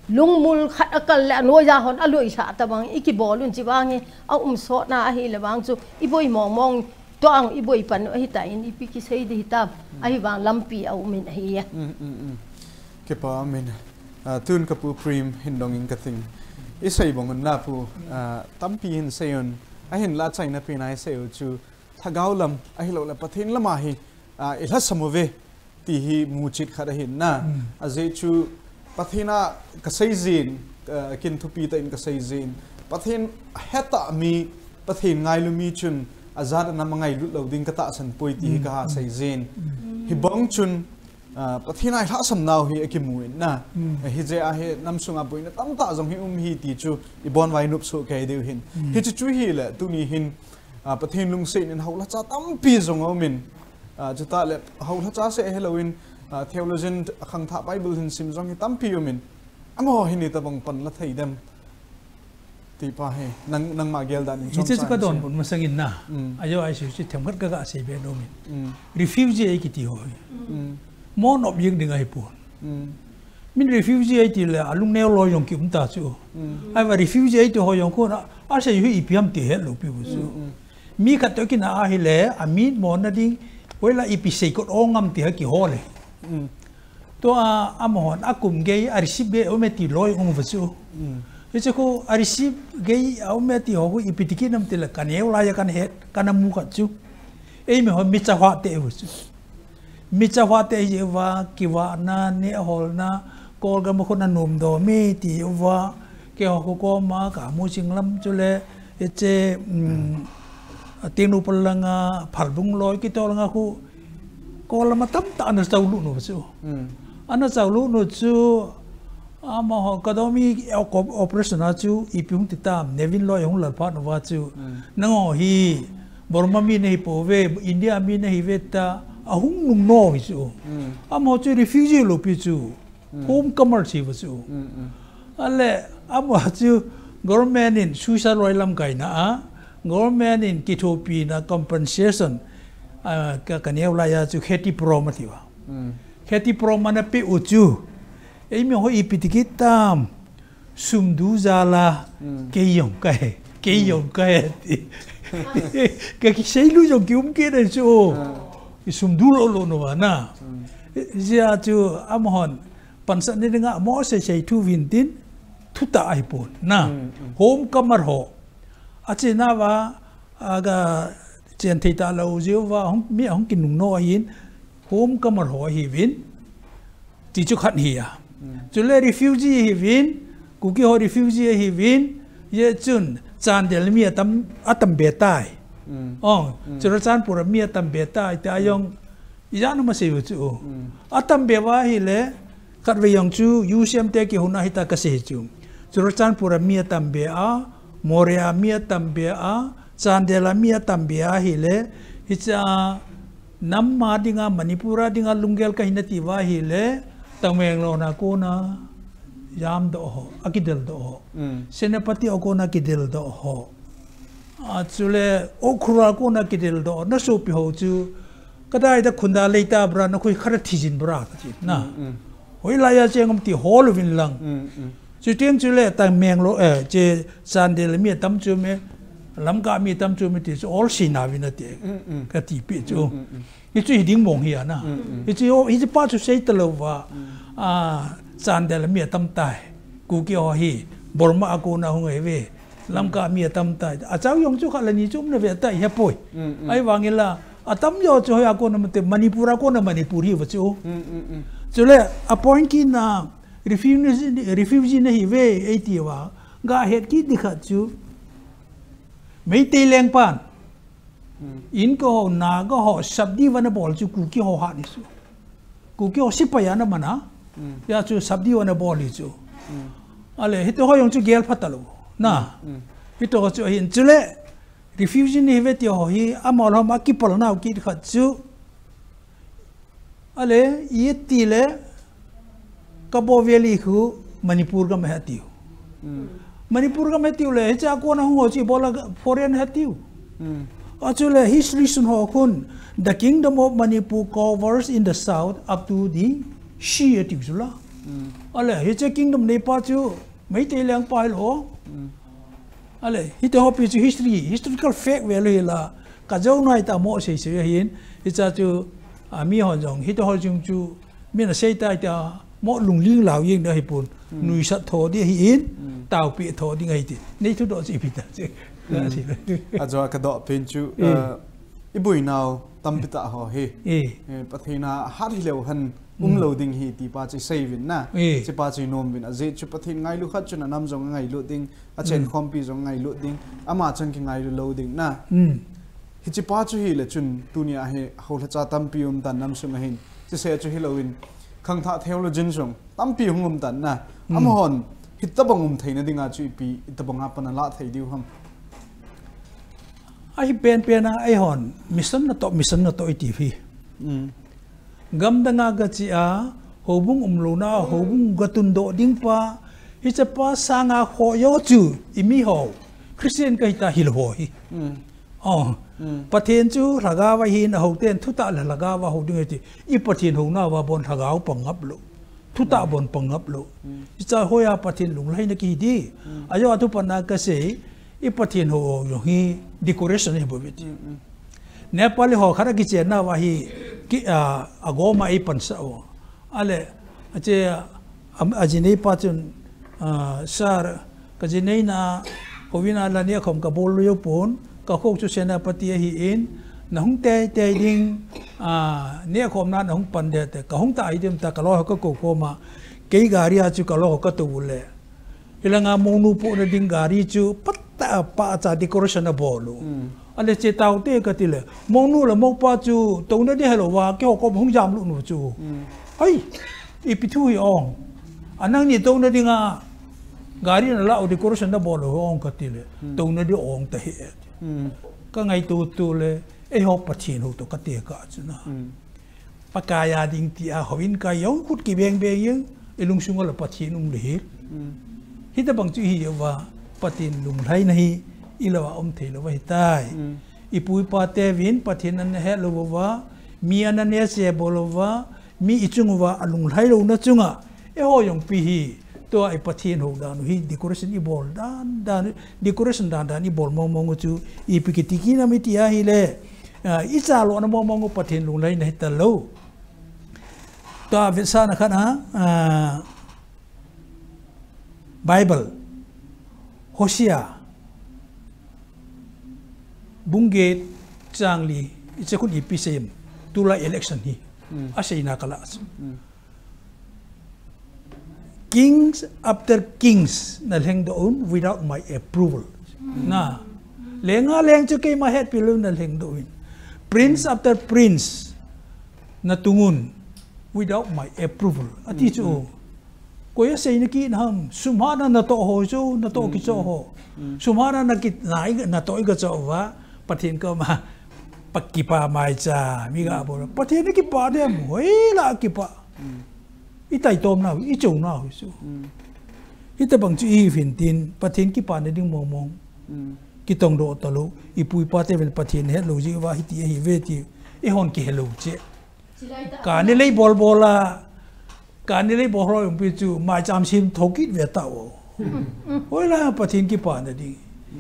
lungmul khat akal le anoiya hon aloisah tabang ikibol un chuvang hi aum sot na ahile vang chu iboi mong mong tua ang iboi pan u ahitan ipi kisei di hitam ahivang lampi aum in ahi. Kipa min. Tun ka pu Prem hin dong in kating. Isei bong un na pu tampi hin sei un ahinla achaina pen a isei u chu lhagao lam ahilouleh Pathen lama hi ilhasam uve ti hi muchet khat ahin na. Ajeh chu Pathen a kasei jin, kin thupi tah in kasei jin, Pathen hetah mi, Pathen ngailu mi chun ajat anam angailut lou ding katahsan poi ti hi kaha sei jin. Hibang chun Pathen a ilhahsam nau hi akimu in na. Hijeh a hi nam sunga boina tamtah jong hi um hi ti chu ibonvai nop soh kei diu hin. Hiche chu hile tuni hin Pathen lungset in houlhacha tampi jong aumin, chutah le houlhacha seh hilouvin theologian khangthah Bible hin sim jong hi tampi umin, amaho hin itobang panla thei dem ti pa hi nang, nangma gel dan in chomcha in sei. Hiche chu kadonbut masang in na. Ajo ahi chu themkhat kaga seibe nomin. Refugee eikiti ho hi mon of jeng ding ahipon. Min refugee eiti le alungneo loi jong kium ta chu. Ahivang refugee eiti ho jong kon asei u hi ipi ham ti hetlou piu chu. Mi khat toh kina ahile amitmona ding hoila ipi seikot ong ngam ti ha kihol e. Tua amahon akum gei a receive gei aume ti loi ung uva chu. Hiche khu a receive gei aume ti ho khu ipi ti kit nam tile kaneo laiya kana het, kana mu khat chu. Eimi ho mi chahua te u chu. Mi chahua te hi uva, kivahna, nehholna, Kol gam a khun anom dom e ti uva, keiho khu koma kamu ching lam chule, hiche, um, Tengnoupal langa, Phaldung loi kiti langa khu, Kol lama tamtah ana chau lut u chu. Ana chau lut u chu, amaho Kadomi operation a chu, ipi hung ti tam, Nevin loi hung lal phat uva chu. Nangho hi, Burma mi nahi pouve, India mi nahi ve ta, ahung nung nom u hi chu. Amaho chu refugee lou pi chu. Homecomer chi uva chu. Ale, amaho chu government in suicide loi lamkaina a, government in kithopina compensation, a, ka, kaneo laiya chu khetipuram ati uva. Khetipuram ana pe u chu. Eimi ho ipi ti kit tam. Sum du jal a, kei jong kahe, kei jong kahe ti. Ka kisei lu jong kium kit e chu. I sum du lou lou nom uva na. Hijeh a chu amahon pansatna dinga mo sei sei thu vin tin thutah ahi pon na. Homecomer ho. Achena uva, aga chen thei talou jeh uva, hung, mi ahung kinung nom ahin, homecomer ho ahiuvin. Ti chu khat hi a. Chule refugee ahiuvin, Kuki ho refugee ahiuvin, hijeh chun Chandel mi atam, atam be tai. Ong, Churachandpur a mi atam be tai, ti a jong, ijat na ma sei u chu. Atam be uva ahile, khatvei jong chu, U C M te kihouna hita kasei chu. Churachandpur a mi atam be a, Moreh a mi atam be a, Chandel a mi atam be ahile, hiche a, nam a dinga, Manipur a dinga, lunggel kahi nati uva ahile, Tamenglong a kona, jamdoh ho, akidel doh ho. Senapati a kona kidel doh ho. A, chule, Ukhrul a kona kidel doh ho, nasopi ho chu, kadai da khunda leita bra, nakhui khara thijin bra, kati, na. Hoilaiya cheng um ti hol uvin lang. Chuteng chule Tamenglong, eh, che Chandel mi atam chu me, Lamka mi atam chu me ti chu olsina uvin ati. Kati pi chu. Hichu hiding mong hi ana. Hichu, hichu pa chu sei talou uva. A, Chandel mi atam tai. Kuki ho hi, Burma a kona hung ahi ve. Lamka mi atam tai. Achau jong chu khat le ni chu um na ve tai hepoi. Ahivangin la, atam jo chu hoiya kona mate Manipur a kona Manipur hi uva chu. Chule, a point kit na refugee, refugee nahi ve, eiti uva. Gahet kit ding khat chu. Meitei lengpan. Inko ho, Naga ho, sabdi uva ana bol chu Kuki ho hat ni chu. Kuki ho sepai ana man a. Hijeh chun sabdi uva ana bol hi chu. Ale, hiti ho jong chu gel pha talou. Na. Hiti ho chu ahin chule. Refugee nahi ve ti ho hi, amaho lom a kipal nau kit khat chu. Ale, iti le, Kabaw Valley khu Manipur gam ahi tiu. Manipur gam ahi tiu le, hiche a kona hung ho chu ibola foreign ahi tiu. Achule history sun ho khun, the Kingdom of Manipur covers in the south up to the sea atiu chu la. Ale, hiche kingdom neipa chu, Meitei lengpa hilou. Ale, hiti ho pi chu history, historical fact ve lou hi la, ka jou nai ta mo sei sei ahin, hiche chu, a, mi hon jong, hiti ho jong chu, mi na sei tai ta, mo lungling lau jeng ding ahi pon, nuisat tho ding ahin, taopi tho ding ahi ti. Nei thudoh chu ipi ta chu. Ajo ka doh pen chu, eh, i boinau tampi tah ho hi. Eh, Pathen a hat hilou hen, um lou ding ahi ti pa chu i sei uvin na. Hiche pa chu i nom uvin. Ajeh chu Pathen ngailu khat chun anam jong angailut ding, achen khompi jong angailut ding, ama chang kingailu lou ding na. Hiche pa chu hile chun tunia hi hoilhacha tampi um tan nam sung ahin. Chuse chu hilou in khangthah theologian jong tampi hung um tan na. Amahon hitabang um theina dinga chu ipi, itabang a pan ala thei diu ham. Ahi penpen a eihon mission natoh, mission natoh iti hi. Gamdang a gache a, houbung umlouna, houbung gatundoh ding pa, hiche pa sanga khoh jo chu, i mi ho, Christian kahi ta hilou ho hi. Oh, Pathen chu lhagao ahin, ahou ten thutah le lhagao a hou ding ahi ti, i Pathen houna uva bon lhagao pang ngap lou. Thutah bon pang ngap lou. Hiche hoiya Pathen lunglhaina kihi di. Ajo a thu pan a kasei, i Pathen hou jong hi decoration ahi bou ve ti. Nepali ho khat a kichenna uva hi, ki, a, agom a eipansah u. Ale, ache, a, ajinei pa chun, a, sir, kajineina, houin a la neh khom kabol lou pon, ka kho chu Senapati ahin, Na hung tei tei ding, a, ne khom na na hung pan de te, ka hung ta ai dem ta ka lo ho ka ko ko ma, kei gari a chu ka lo ho ka tu le. Ilanga monu po na ding gari chu pat ta pa cha decoration a bol u. Ale che tau te ka ti le. Monu le mo pa chu to na de hello wa ke ho ko hung jam lu nu chu. Ai, ipi thu hi ong. Anang ni to na ding a gari na la o decoration na bol u ong ka ti le. To na di ong ta he. Ka ngai tu tu le. Eiho Pathen ho to ka te ka chu na. Pakai a ding ti a ho in ka yong khut ki beng beng yeng. I lungsung a la Pathen um le hi. Hi ta bang chu hi va Pathen lunglhai na hi i lo va um thei lo va hi tai. I pu i pa te vin Pathen an he lo va mi an ne se bo lo va mi i chung va a lunglhai lo na chunga. Eiho yong pi hi. Tua i Pathen ho dan hi decoration i bol dan dan decoration dan dan i bol mong mong chu i pi ki ti ki na mi ti a hi le. A, i cha lo na mong mong Pathen lunglhai na hi ta lo. Tua vetsahna khat a, a, Bible, Hosea, bung get chang li, i che khun ipi seiyem, tulai election hi, a seina ka la chu. Kings after kings na lheng doh un without my approval. Na, lenga leng chu keima hetpi lou na lheng doh un. Prince after prince na tung un without my approval. Ati chu. Koi a sei na ki na ham, sum ha na na toh ho chu, na toh ki cho ho. Sum ha na na ki na i na toh i ka cho va, Pathen ka ma, pa ki pa mai cha, mi ga bo. Pathen ki pa de mo, hoi la ki pa. I tai tom na, i cho na ho chu. I ta bang chu i fin tin, Pathen ki pa na ding mong mong. Ki tong do ta lo, i pu i pa te vel Pathen het lo ji va hi ti hi ve ti, i hon ki he lo che. Ka ni lei bol bol a, ka ni lei bol ho yong pi chu, mai cham sim tho kit ve ta o. Hoi la Pathen ki pa na ding.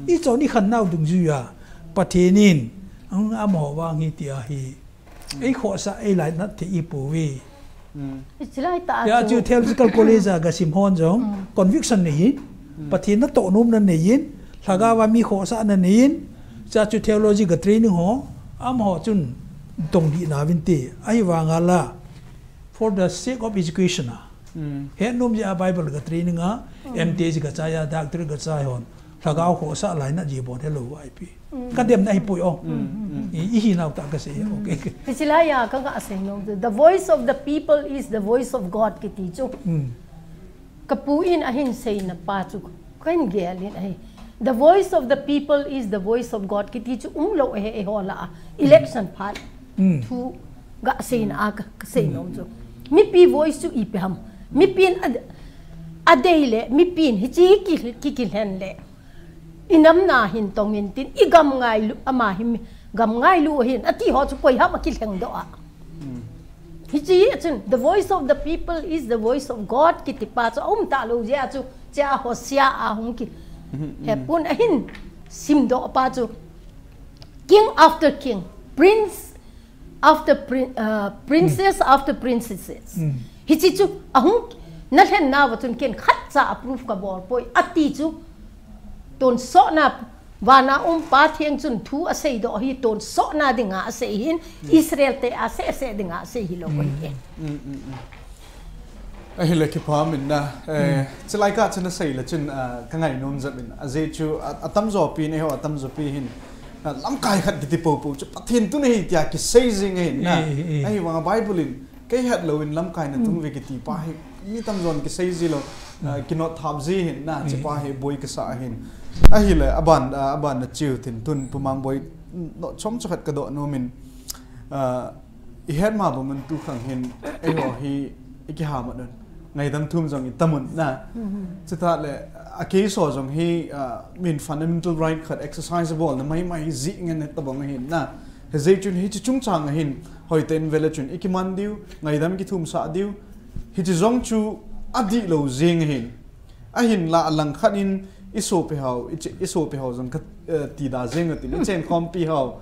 I cho ni khan nau dung ju ya, Pathen in, ang am ho wang hi ti a hi. Ei khosa ei lai nat thei i pu vi. Ichilai ta Ya chu. chu theological college a ga sim hon jong conviction nei in, Pathen na to nom na nei in, lhaga va mi khosa na nei in, cha chu theology ga training ho, am ho chun tong di na vin te. Ahi vang a la for the sake of education a. He nom ya Bible ga training a, M T ga cha ya, doctor ga cha hon. Lhagao khosa lai na ji bon hello I P. Ka dem na hi pui o. I, i hi nau ta ka sei. Okay. Hichilai ya ka ga sei no. The voice of the people is the voice of God kiti chu. Ka pu in ahin sei na pa chu. Kan gel in ahi. The voice of the people is the voice of God kiti chu um lo he e ho la. Election phat. Thu ga sei na a ka, ka sei no chu. Mipi voice chu ipi ham. Mipi in a, a dei le, mipi in hichi ki, ki, ki len le. I nam na hin tong in tin, i gam ngai lu, ama hi mi, gam ngai lu hin, ati ho chu koi ham a ki lheng do a. Hichi a chun, the voice of the people is the voice of God, kiti pa chu, um ta lo ya chu, cha Hosea a hung ki. He pun ahin, sim do pa chu, king after king, prince after prin, uh, princess after princesses. Hichi chu, ahung, na lhen na va chun ken khat cha approve ka bol poi, ati chu, ton so na, vana um pa thiang chun thu a sei do hi, ton so na dinga a sei hin, Israel te a se se dinga a sei hi lo ko hi. Ahile kipah min na, eh, chilai ka chun a sei le chun, ah, ka ngai nom jep in. A je chu, a, a tam jo pi ne ho, a tam jo pi hin. Ah, lamkai khat kiti po po chu Pathen tu nei tia ki sei jing hin na. Ahi vang a Bible in, kei het lo in lamkai na tung ve kiti pa hi. Mi tam jon ki sei ji lo, ah, ki not thap ji hin na, chi pa hi boi ka sa hin. Ahile, aban, ah, aban na chiu tin tun pumang boi, no, chom chakhat ka do nom in. Ah, I het ma bang man tu khang hin, eiho hi, i kiha ma nun. Ngaidam thum jong i tam un na. Chutah le, a case ho jong hi, ah, min fundamental right khat exercise bol na mai mai ji ngen ta bang hin na. He je chun hichi chungchang hin, hoi ten vele chun i kiman diu, ngaidam kithum sa diu. Hichi jong chu a di lo jing hin. Ahin la a lang khat in i sopi hau, i chi, i sopi hau jong ka, eh, ti da jeng ati, i chen khompi hau.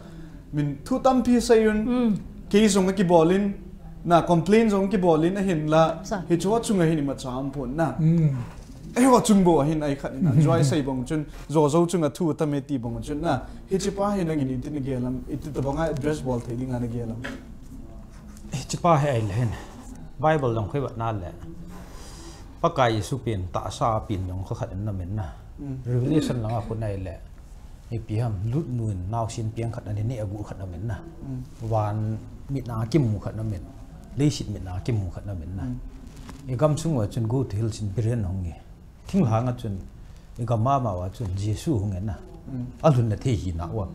Min thu tampi sei un, kei jong ki bol in, na complain jong ki bol in ahin la, hi chu chunga hin i ma cham pon na. Eiho chung bou ahin ai khat in a, Joy sei bang chun, jo jo chung a thu tam e ti bang chun na. Hiche pa hi nangin iti nagel am, iti tabang a address bol thei ding a nagel am. Hiche pa hi ahile hin. Bible lang khoi vat na le. Pakai Jesu pen tahsa pen jong kha khat in na min na. Mm. Revelation lang a khu na ahile. Ipi ham lut nun naosen piang khat na ni agu khat na min na. Mm. Van mit na kimu khat na min. Leiset mit na kimu khat na min na. Mm. I gam sung uva chun go to hell sin biren hung nge. Thinglhang a chun, i gam mama uva chun Jesu hung en na. Mm. A lhun na thei hi na uva.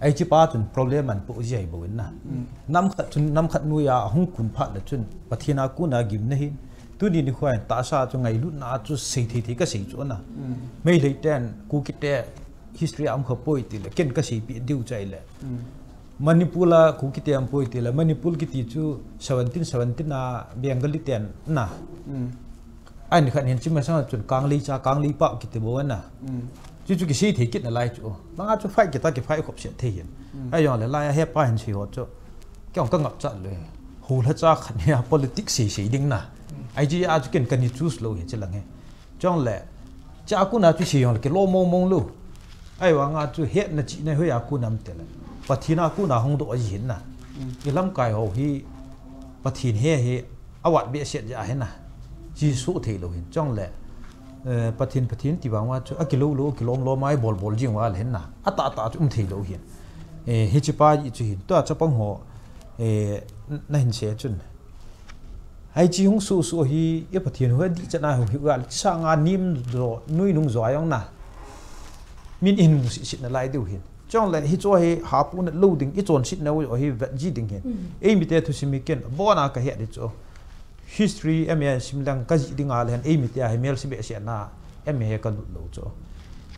Ai chi pa chun problem an po jai bo en na. Mm. Nam khat chun, nam khat nuia hung kun phat na chun, Pathen a kun a gim na hin. Tuni nikho in tahsa chu ngailutna chu sei thei thei ka sei chu na. Mm. Meitei ten, Kuki te history a um kha poi ti le, ken ka sei pi diu chai le. Mm. Manipur a Kuki te um poi ti le, Manipur kiti chu seventeen seventeen a Bengali ten na. Mm. Ai ni khat hin chi masang chun Kangleicha, Kangleipa kiti bo na. Mm. Chu chu kisei thei kit na lai chu. Manga chu fight kita ki fight khop se thei hin. Mm. Ai jong le lai a he pa hin sei ho chu. Kei jong ka ngap cha le. Hu la cha khat nia politics sei sei ding na. Mm. Ai chi a chu ken ka ni choose lou hi chi lang he. Chong le. Cha ku na chu sei jong le kilom mong mong lou. Ai vang a chu hetna chihna hoi a kun am te le. Pathen a kun a hung doh a ji hin na. Mm. I lamkai ho hi Pathen he hi a vat behseh jeh a hin na. Chi su thei lou hin. Chong le, eh, Pathen, Pathen ti vang uva chu a kilou lou, kilom lom a i bol bol jing uva le hin na. A tah tah chu um thei lou hin. Eh, hiche pa ji chu hin. Tua chapang ho, eh, na hin sei chun. Ai chi hung su su hi, i Pathen ho dih chan a hung hi uva le. Chi sang a nim jo, nui nung jo a jong na. Min in mu sit sit na lai diu hin. Chong le hi chu hi hapu na lou ding, i chonset na u hi vet ji ding hin. Mm. Eimi te thusim hi ken, bon a ka he di chu. History M A sim lang ka ji ding a le hen, eimi te a hi mel si behseh na, M A he ka lut lou chu.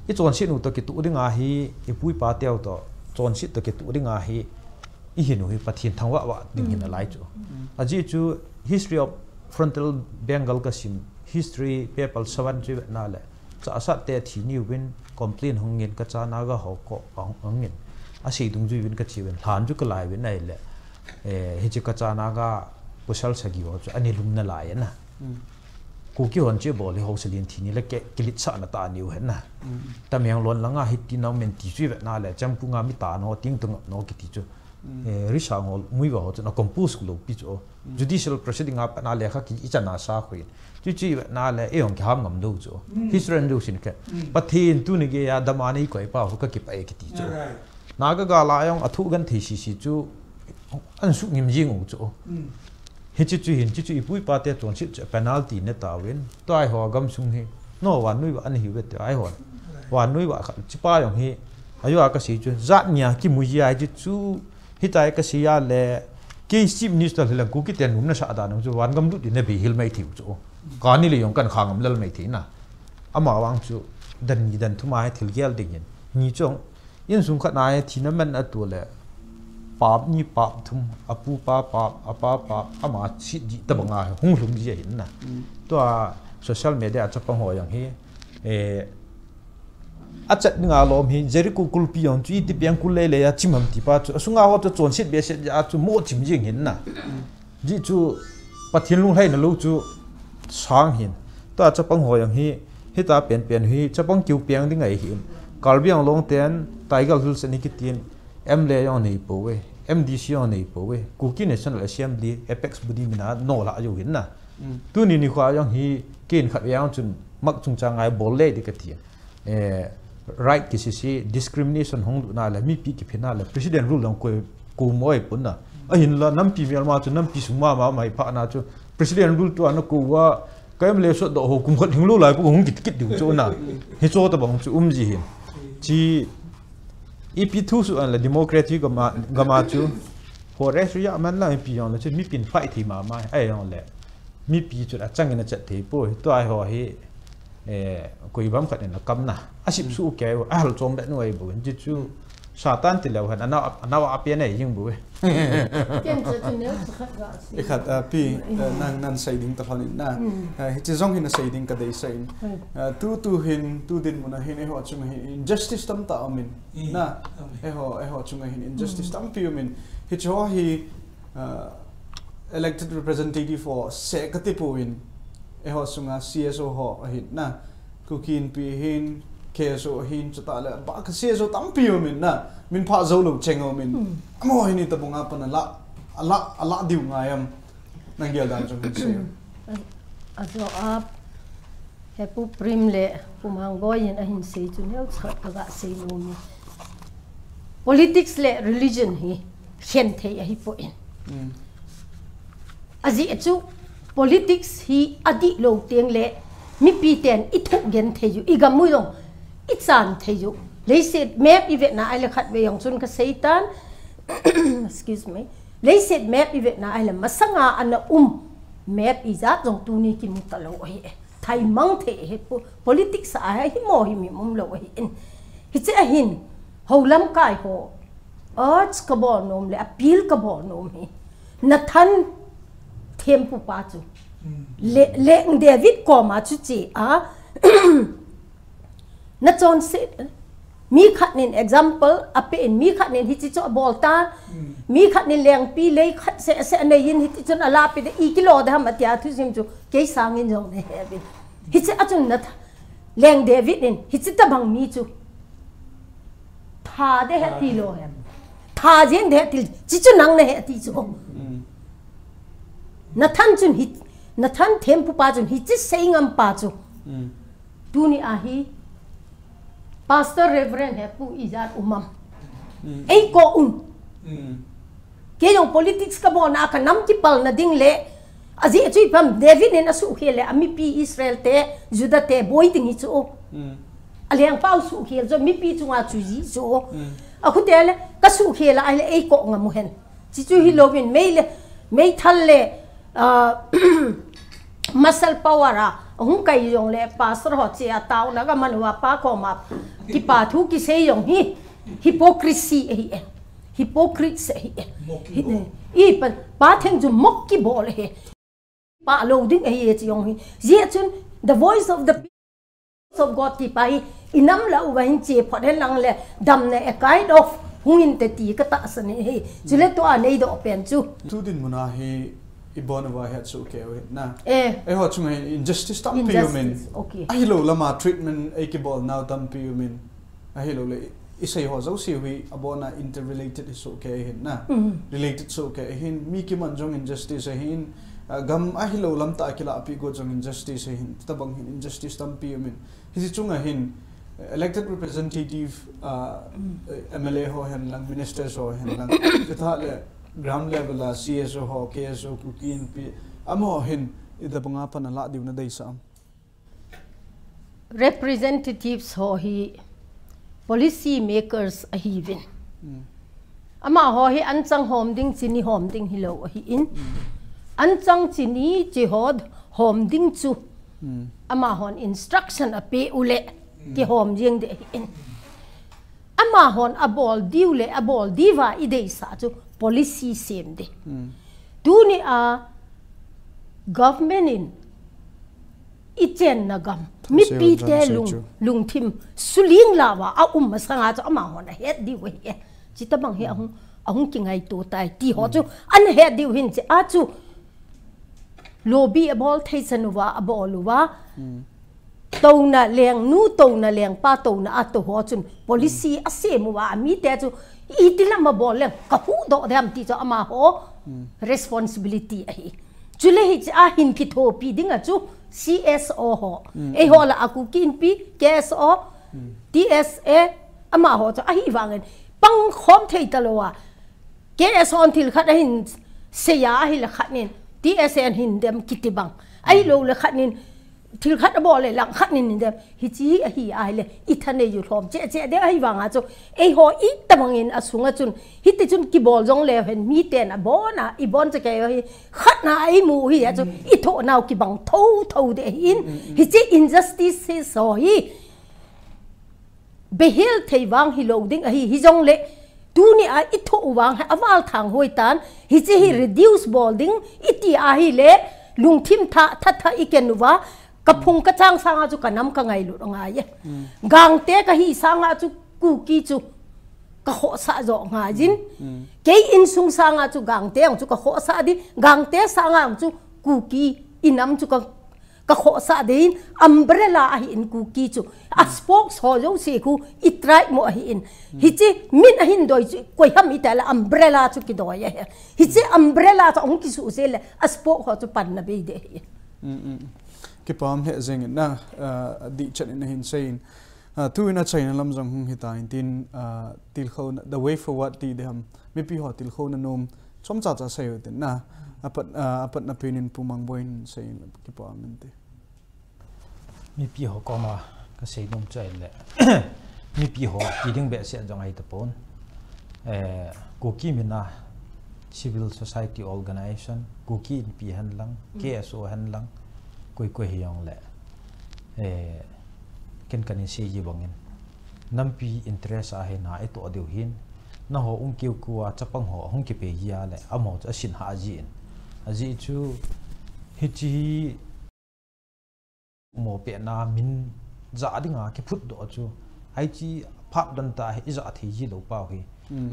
I chonset nu to kitu ding a hi, i pu i pa teu to, chonset to kitu ding a hi, i hin u hi Pathen thangvah vah ding hin a lai chu. Mm. A ji chu, History of Frontal Bengal ka sim, history paper seven chu i vet na le. Chahsat te thi ni uvin complain hung in ka cha Naga ho ko hung, hung in. A sei dungjui uvin ka chi uvin. Lhan chu ka lai uvin ai le. Eh, hiche ka cha Naga pasal sagi ho chu ani lum na lai na. Mm. Kuki hon che bol hi ho salin thi ni le ke, kilit sa na ta ni u hen na. Mm. Tamenglong langa hi ti na men ti chu i vet na le. Changpunga mi ta no ting tung no kiti chu. Mm. Eh, Risang ho, Muivah ho chun a compose lou pi chu. Mm. Judicial proceeding a pat na lekha ki i chan a sa khu in. Chu chu i vet na le, ei jong kiham ngam lou chu. Mm. History an lou sin ke. Mm. Pathen tuni gei a dam a nei koi pa ho ka kipah e kiti chu. Yeah, right. Naga gal a jong a thu genthei sisi chu an sungim jing u chu. Mm. Hiche chu hin, chu chu i pu i pa te chonset chu penalty ne ta uvin. Tua hi ho gamsung hi. No, vannoi vah ana hi uve te ai ho. Vannoi vah khat, chi pa jong hi, a jo a ka sei chu, jat nia kimu ji a hi chu, hitia ka sei a le, kei Chief Minister hi lang Kuki te num na sa dan chu, van gam lut in na bei hil mai thei u chu. Ka ni le jong kan kha ngam lel mai thei na. Ama vang chu, dan ni dan thum a hi thil gel ding hin. Ni chong, Insung khat na hi thina man a tu le, pap ni pap thum, a pu pa pap, a pa pap, ama sit ji tabang a hung lhung ji ahin na. Mm. Tua social media a chapang ho jong hi, eh, a chat ding a lom hi, Jericho kulpi jong chu iti piang kul lei lei a chim ham ti pa chu, a sunga ho chu chonset behseh a chu mo chim jing hin na. Mm. Ji chu Pathen lunglhaina lou chu sang hin. Tua chapang ho jong hi, hita pen pen hi, chapang kiu piang ding ahi hin. Karbi Anglong ten, Tiger Hills ani kitin, M L A jong nei pou ve, M D C jong nei pou ve, Kuki National Assembly, apex body mina no la jo hin na. Mm. Tuni nikho jong hi, ken khat ve jong chun, mak chungchang a bol le di ka ti. Eh, right kisisi, discrimination hung lut na le, mipi kiphin na le, President rule dang koi, ko moi pun na. Ahin la, nampi mial ma chu, nampi sung ma ma mai pha na chu, President rule tu ana ko wa, kai le so do ho kum khat hing lo lai ko hung kit kit diu chu na. Hi cho tabang chu um ji hin. Chi, ipi thu su an la democratic gam a, gam a chu, ho res ya man la mipi jong le chu, mipin fight thei ma ma, ai jong le. Mipi chu a chang in a chat thei poi, tua ho hi, eh, koi bang khat in a kam na. A sip su ke, a hal chom be nu ai bo, ji chu Satan ti leu hen, ana, ana wa pe nei jing bo. Ken chu chu neu chu khat ga si. I khat, ah, pi, eh, nang nan sei ding ta lhon in na. Mm. Eh, hichi jong hin a sei ding ka dei sei in. Mm. Eh, tu, tu hin, tu dinmun a hin, eiho chung hin, injustice tam ta um in. Mm. Na, um in. Eiho, eiho chung hin, injustice mm. Tampi um in. Hichi ho hi, ah, elected representative ho se ka ti poi in, Eiho sunga C S O ho ahin na. Kuki Inpi hin, K S O hin, chutah le, ba ka C S O tampi umin na. Min pha zo lo cheng umin. Hmm. Amo hin itabanga pana la, ala, ala diu ngai am. Nang gel dan chu hin sei. A, ajo a, Hepu Prim le Pu Mangboi in ahin sei chu neocha kaga sei nom e. Politics le religion hi khen thei ahipoi. Hmm. Ajeh chu politics hi adih lou teng le mipi ten i thugen thei u, i gam u jong i chan thei u. Leiset map i vetna ahile khatvei jong chun ka sei tan. Excuse me. Leiset map i vetna ahile masanga ana um map ijat jong tuni kimu talou ahi e. Thaimang thei ahi, po-, politics a hi mo hi mi um lou ahi in. Hiche ahin, hou lamkai ho, urge ka bol nom le, appeal ka bol nom hi. Nathan thempu pa chu. Hmm. Le, Leng David koma chu che a, na chonse, mi khat nin example, ape in mi khat nin hiche chu abol ta, Hmm. mi khat nin lengpi lei khat seh seh anei in hiche chun alapi de, i kilo de ham atia thusim chu, kei sangin jong nei he uvin. Hiche a chun na tha, Leng David in, hiche tabang mi chu. Tha de he ti lo hem. Tha jeng de he ti, chi chu nang na he ti chu. Mm. Nathan chun hi, Nathan thempu pa chun hiche sei ngam pa chu. Mm. Tuni ahi, Pastor Reverend he pu ijat um am. Mm. Ei ko un. Mm. Kei jong politics ka bolna ka nam kipalna ding le, ajeh chu ipi ham David in asuhkhel le, amipi Israel te, Judah te boi ding hi chu. Mm. Alengpa u suhkhel chu, mipi chunga chu ji chu. Mm. Akhute le, ka suhkhel a ahile ei ko ngam u hen. Chi chu hi louvin mei le, meithal le, ah, muscle power a, hung kai jong le, pastor ho che a taona ka man uva pa koma, kipa thu kisei jong hi, hypocrisy ahi e. Hypocrites ahi e. Mok kibol. Hi ne. I pa, pa theng chu mok kibol ahi. Pa lou ding ahi e chi jong hi. Jeh chun, the voice of the people of God ti pa hi, i nam lah uva hin che phot hen lang le, damna a kind of, hung inte ti ka tahsan e hi. Chule tua nei doh pen chu. Tu dinmun a hi, i bon uva het soh kei u hin na. Eh. Eiho chunga hin injustice tampi umin. Injustice, okay. Ahilou lama treatment ei kibol nau tampi umin. Ahilou le, i sei ho jouse hi abon a interrelated hi soh kei hin na. Mm. Related soh kei hin, mi kiman jong injustice ahin, ah, gam ahilou lam tah a kilahpeh got jong injustice ahin, tabang hin injustice tampi umin. Hiche chunga hin, eh, elected representative, ah, Mm. eh, M L A ho hen lang, ministers ho hen lang, chutah le ground level a C S O ho, K S O, Kuki Inpi, amaho hin, itabanga pan alah diu na deisah am. Representatives ho hi policy makers ahiuvin. Hmm. Amaho hi anchang hom ding, chini hom ding hilou ahin. Hmm. Anchang chini chi ho hom ding chu. Hmm. Amahon instruction apeh u le Hmm. kihom jeng ding ahin. Amahon abol diu le abol diuva i deisah chu policy sem ding. Hmm. Tuni a government in i chenna gam, mipi te lungthim suling lou va aum masanga chu amahon ahet diu ahi e. Chutabang hi ahung, ahung kingaito tai ti ho chu, hmm, ana het diu hin che a chu. Lobby abol thei chan uva, abol uva. Hmm. Touna lengnu, touna lengpa, touna a tou ho chun policy, hmm, asem uva, amite chu iti lam abol leng ka huhdoh dem ti chu amaho, hmm, responsibility ahi. Chule hiche a hin kithopi ding a chu C S O ho. Hmm. Eiho lah a Kuki Inpi, K S O, hmm, T S A, amaho chu ahivangin pangkhom thei talou a. K S O in thil khat ahin seiya ahile khat nin, T S A in hin dem kiti bang. Ahilou le khat nin, thil khat abol le lang khat nin hin dem. Hiche hi ahi ahile, i thanei u lhom cheh cheh ding ahivanga chu. Eiho itabangin asunga chun, hiti chun kibol jong leu hen, miten abon a, i bon cheh kei u hi, khat na a i mu hi a chu, i thoh nau kibang thotho ding ahin. Hiche injustices ho hi, behel thei vang hilou ding ahi, hijongle, tuni a i thoh u vang hi aval thang hoi tan, hiche hi, hmm, reduce bol ding, iti ahile, lungthim tha, tha, tha i ken uva, ka phung ka chang sanga chu ka nam ka ngailut angai e. Hmm. Gangte kahi sanga chu Kuki chu ka khohsah jo ngai jin. Hmm. Kei insung sanga chu Gangte ang chu ka khohsah ding, Gangte sanga ang chu Kuki i nam chu ka ka khohsah ding in umbrella ahi in Kuki chu. A spokes ho jouse khu i tribe mo ahi in. Hiche min ahin doi chu koi ham itile umbrella chu kidoi ahi. Hiche umbrella chu ahung kisuhsel le a spoke ho chu panna bei ding ahi. Kipah e jeng in na, ah, dih chan in ahin sei in. Ah, tu in a China lam jong hung hita in tin, ah, tilkhouna, the way forward ti ding ham. Mipi ho tilkhouna nom chomcha cha sei u tin na. Apat, ah, apatna pen in Pu Mangboi in sei in kipah e ti. Mipi ho koma ka sei nom chu ahile, mipi ho ti ding behseh jong ahi tapon. Eh, Kuki mina civil society organization, Kuki Inpi hen lang, K S O hen lang, koi koi hi jong le, eh, ken kahin sei ji bang in, nampi interest ahi na itoh diu hin, naho um keu keu a chapang ho hung kipe ji a le, amaho chu asin ha ji in. Ajeh chu, hiche hi mo pehna min ja dinga kiphut doh chu, hiche phat dan ta hi ija thei ji lou pau hi,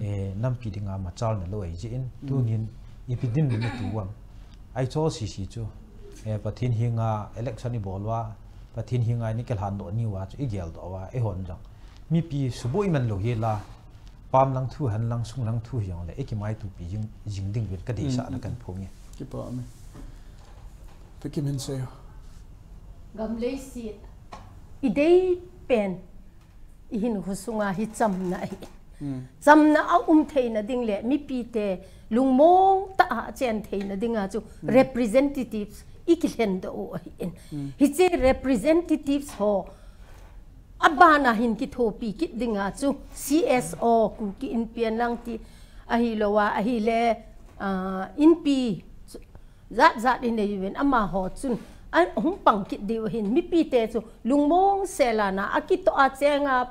eh, nampi dinga machalna lou ahi jeh in, tunin ipi dinmun ituam. Aichu C C chu, eh, Pathen henga election ibol uva, Pathen henga ini kilhan doh ni uva chu igel doh uva, eihon jong mipi suboi man lou hi la, pam lang thu, han lang, sung lang thu hi jong le, ikimaitopi jing, jing ding uvin ka deisahna kahin phong e. Kipah e. Pi Kimhinsei ho. Gam leiset idei pen, ihinkho sunga hi chamna ahi. Chamna aum theina ding le, mipite lungmong tah a achen theina dinga chu representatives ikilhen doh u ahi in. Hiche representatives ho abana hin kithopi kit dinga chu C S O, Kuki Inpi hen lang ti ahilou a, ahile, ah, inpi jat jat inei uvin amaho chun ahung pang kit diu ahin, mipite chu lungmong sel a na akitoh a chenga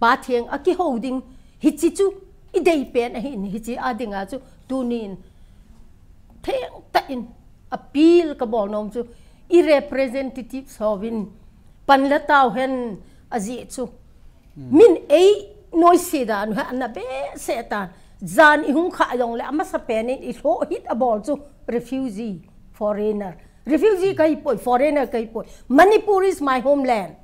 Pa Theng akihou ding hiche chu idei pen ahin, hiche a dinga chu tunin thengtah in appeal kabol nom chu i representatives hovin pan la tau hen ajeh chu. Min einoise dan u hi ana behseh tan. Jan ihung khah jong le amasa pen in ilhoh hit abol chu refugee, foreigner. Refugee kahi poi, foreigner kahi poi. Manipur is my homeland.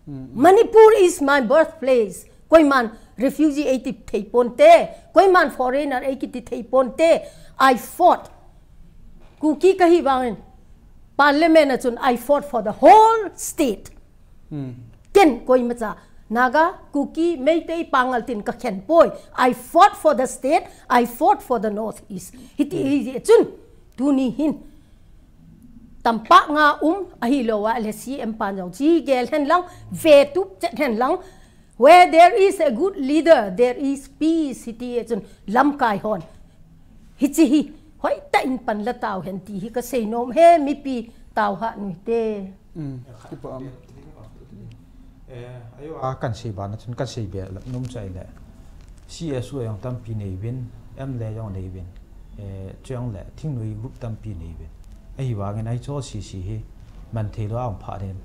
Manipur is my birthplace. Koiman refugee eiti thei ponte. Koiman foreigner eikiti thei ponte. I fought. Kuki kahi vangin parliament a chun I fought for the whole state. Ken koimacha, Naga, Kuki, Meitei, Pangal tin kakhen poi. I fought for the state, I fought for the Northeast. Hiti hi chun, tuni hin. Tampak nga um, ahilou a le C M pan jong chi gel hen lang, vetup chet hen lang. Where there is a good leader, there is peace, hiti hi chun lamkai hon. Hiche hi, hoitah in pan la tau hen ti hi kasei nom e, mipi tau hah nu hite. Kipah e. Eh, ajo a kahin sei bana chun kahin sei be la nom chai le. C S O jong tampi nei uvin, M L A jong nei uvin. Eh, chujong le thingnoi group tampi nei uvin. Ahivangin Aizawl C C hi man thei lou a um phat in,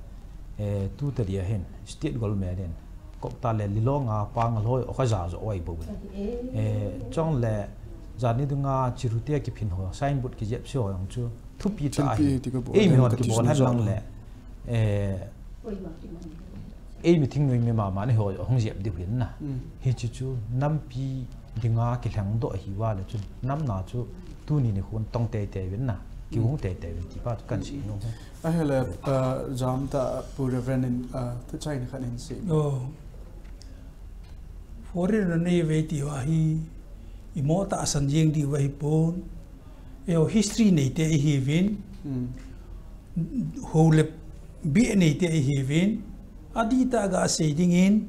eh, tu tadi a hin state government in kop ta le Lilong a Pangal ho kha ja jo oi bo. Eh, chujong le jani dunga Chirute kiphin ho, signboard kijep se ho jong chu thupi ta hi. Eimi hon kibol hen lang le, eh, eimi thingnoi mi mama ni ho hung jep diu hin na. Hiche chu nampi dinga kilheng doh ahi uva le chun namna chu tuni nikhon tong teitei uvin na, kihung teitei uvin ti pa chu kahin sei nom e. Ahile, ah, jam tah Pu Reverend in, ah, thuchai ni khat in sei. Oh. Foreign na nei uve ti uva hi, imo tahsan jeng diu ahi pon. Eiho history neite ihiuvin. Hou le bih neite ihiuvin. Adih tah a gasei dingin,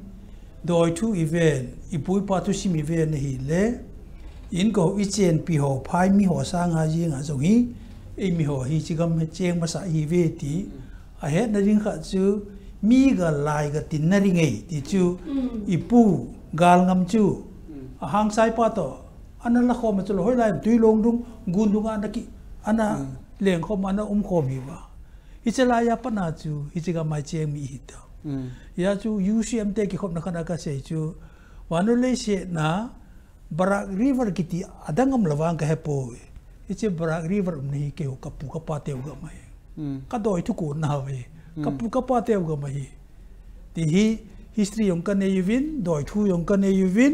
doi thu iven, ipu ipa thusim iven ahile, inko ichenpi ho, phaimi ho sanga jeng a jong hi, eimi ho hi hiche gam cheng masa ihiuve ti ahetna ding khat chu, mi ga lai ga tinna ding ahi ti chu, ipu Galngam chu, ahangsan pa toh ana lakhom a chu lou, hoilai Tuilong dung, Gundung a ana ki, ana lengkhom, ana umkhom hiuva. Hiche laiya pat a chu, hiche gam a icheng mi ihi ta. Hia chu U C M te kikhopna khat a kasei chu, vannoi leiset a Barak River kiti adang um lou vang kahepoi. Hiche Barak River umna hi keiho kapu kapa teu gam ahi. Ka doi thu kon na ve. Ka pu ka pa teu gam ahi. Ti hi history jong ka nei uvin, doi thu jong ka nei uvin,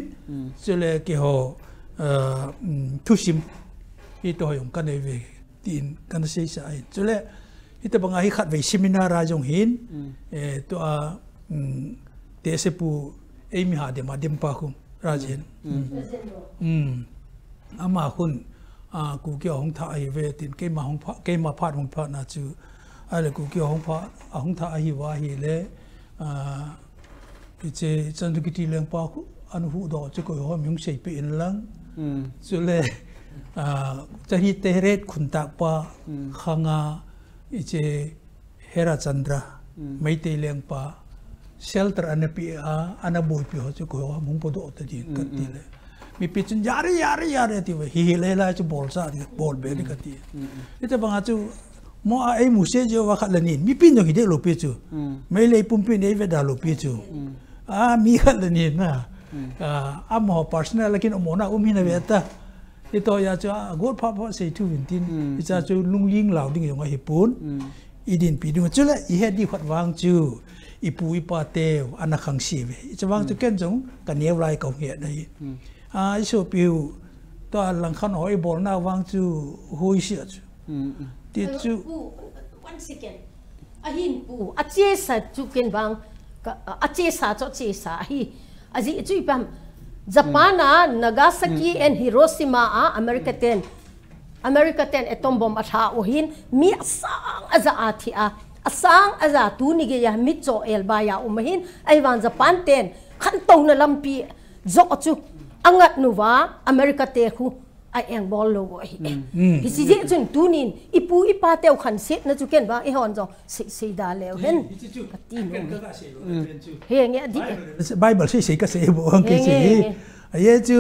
chule keiho, ah, um, thusim hi to jong ka nei ve. Tin kana seisa ahi. Chule, hitabanga hi khatvei seminar a jong hin, eh, tua, um, tehse pu eimi ha dem a dem pa khu, Rajen. Um, ama khun, ah, Kuki ahung tha ahi ve, tin keima hung pha, keima phat hung pha na chu, ahile Kuki ahung pha, ahung tha ahi va ahile, ah, Hiche Chandrakirti lengpa khu, ana huhdoh chu koi ho mi hung seipeh in lang. Chule, ah, Chandrakirti Heret khuntak pa khanga, hiche Hera Chandra, Meitei lengpa, shelter ana pe a, ana boipi ho chu koi ho mi hung podoh ta din kati le. Mipi chun, "Yare, yare, yare," ati ve. Hi, hi, le, le, chu bol sa, ti, bol be, ti kati. Hitabanga chu, mo a, ei mu se jeh uva khat le nin. Mipi jong hi deh lou pi chu. Meilei pumpin ei ve da lou pi chu. A, mi khat le nin na. A, amaho personal a kin umna um hi na ve ta. Hitoh a chu, a, got pha pha sei thu vin tin. Hicha chu lungling lau ding jong ahi pon. I dinpi ding. Chule, i het di khat vang chu. I pu i pa teu, ana khangse ve. Hiche vang chu ken jong, ka neo lai ka hung het na hi. A, i sopi u, tua langkhat ho i bolna vang chu hoi sia chu. Ti chu. Pu, one second. Ahin pu, achesa chu ken vang, ka, achesa chu achesa ahi. Ajeh chu ipi ham, Japan a Nagasaki and Hiroshima a America ten, America ten atom bomb alha u hin, mi asang aja a thi a, asang aja tuni geiya mit cho el bai a um ahin, ahivang Japan ten, khantouna lampi, Joh chu angat nuva America te khu a engbol lou u ahi. Hiche jeh chun tunin ipu ipa teu khansetna chu ken vang eihon jong sei, sei da leu hen. Kati nom. Henge adi. Bible sei sei kasei bou ang kei sei. Aye chu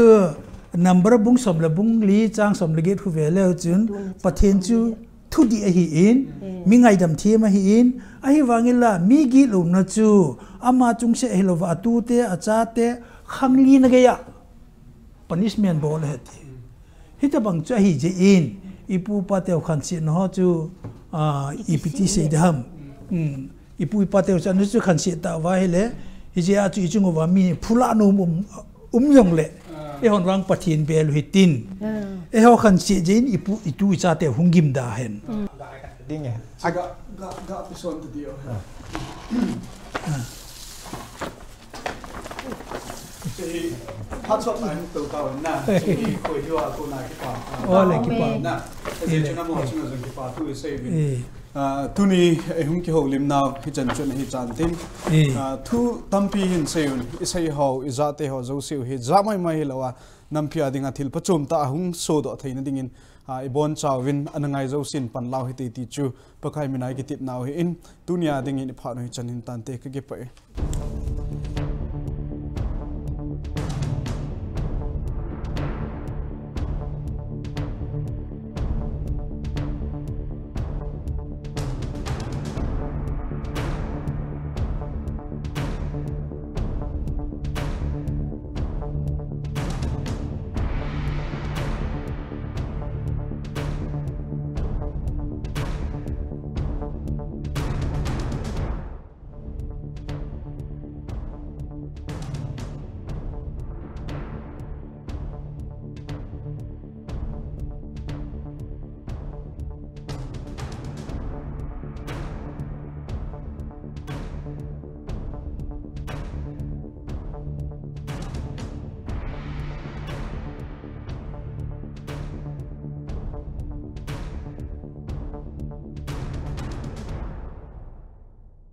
number bung som le bung li chang som le get khu ve leu chun Pathen chu thudih ahin, mi ngaidam them ahin, ahivangin la mi gitlouna chu ama chungse ahilouva atute, achate, khanglina geiya punishment bol ahi ti. Hitabang chu ahi jeh in, ipu ipa teu khansetna ho chu, ah, ipi ti sei ding ham. Ipu ipa teu chu anu chu khanset tauva ahile, hijeh a chu ichung uva mi phulah nom um, um jongle, eihon vang Pathen bel u hitin. Eiho khanset jeh in ipu, itu icha teu hung gim da hen. Ding e. Ga, ga, ga pi son tu dio. Phat sot lai to tao na. Koi hiwa ko na kipa. Ole kipa. Na. Ese chuna mo chuna jong kipa tu ese vi. Ah, tuni, eh, hung kihoulimnau, hichan chun hichan tin. Ah, thu tampi hin seiyun, isei ho, ijate ho, jouse u hi, ja mai mai hilouva, nampi a dinga thil pachom tah a hung sodoh theina dingin, ah, ibonchauvin, ana ngai jousen panla u hite ti chu, Pakai mina ikitepnau ahin, tunia dingin iphat u hichan hin tante kakipah e.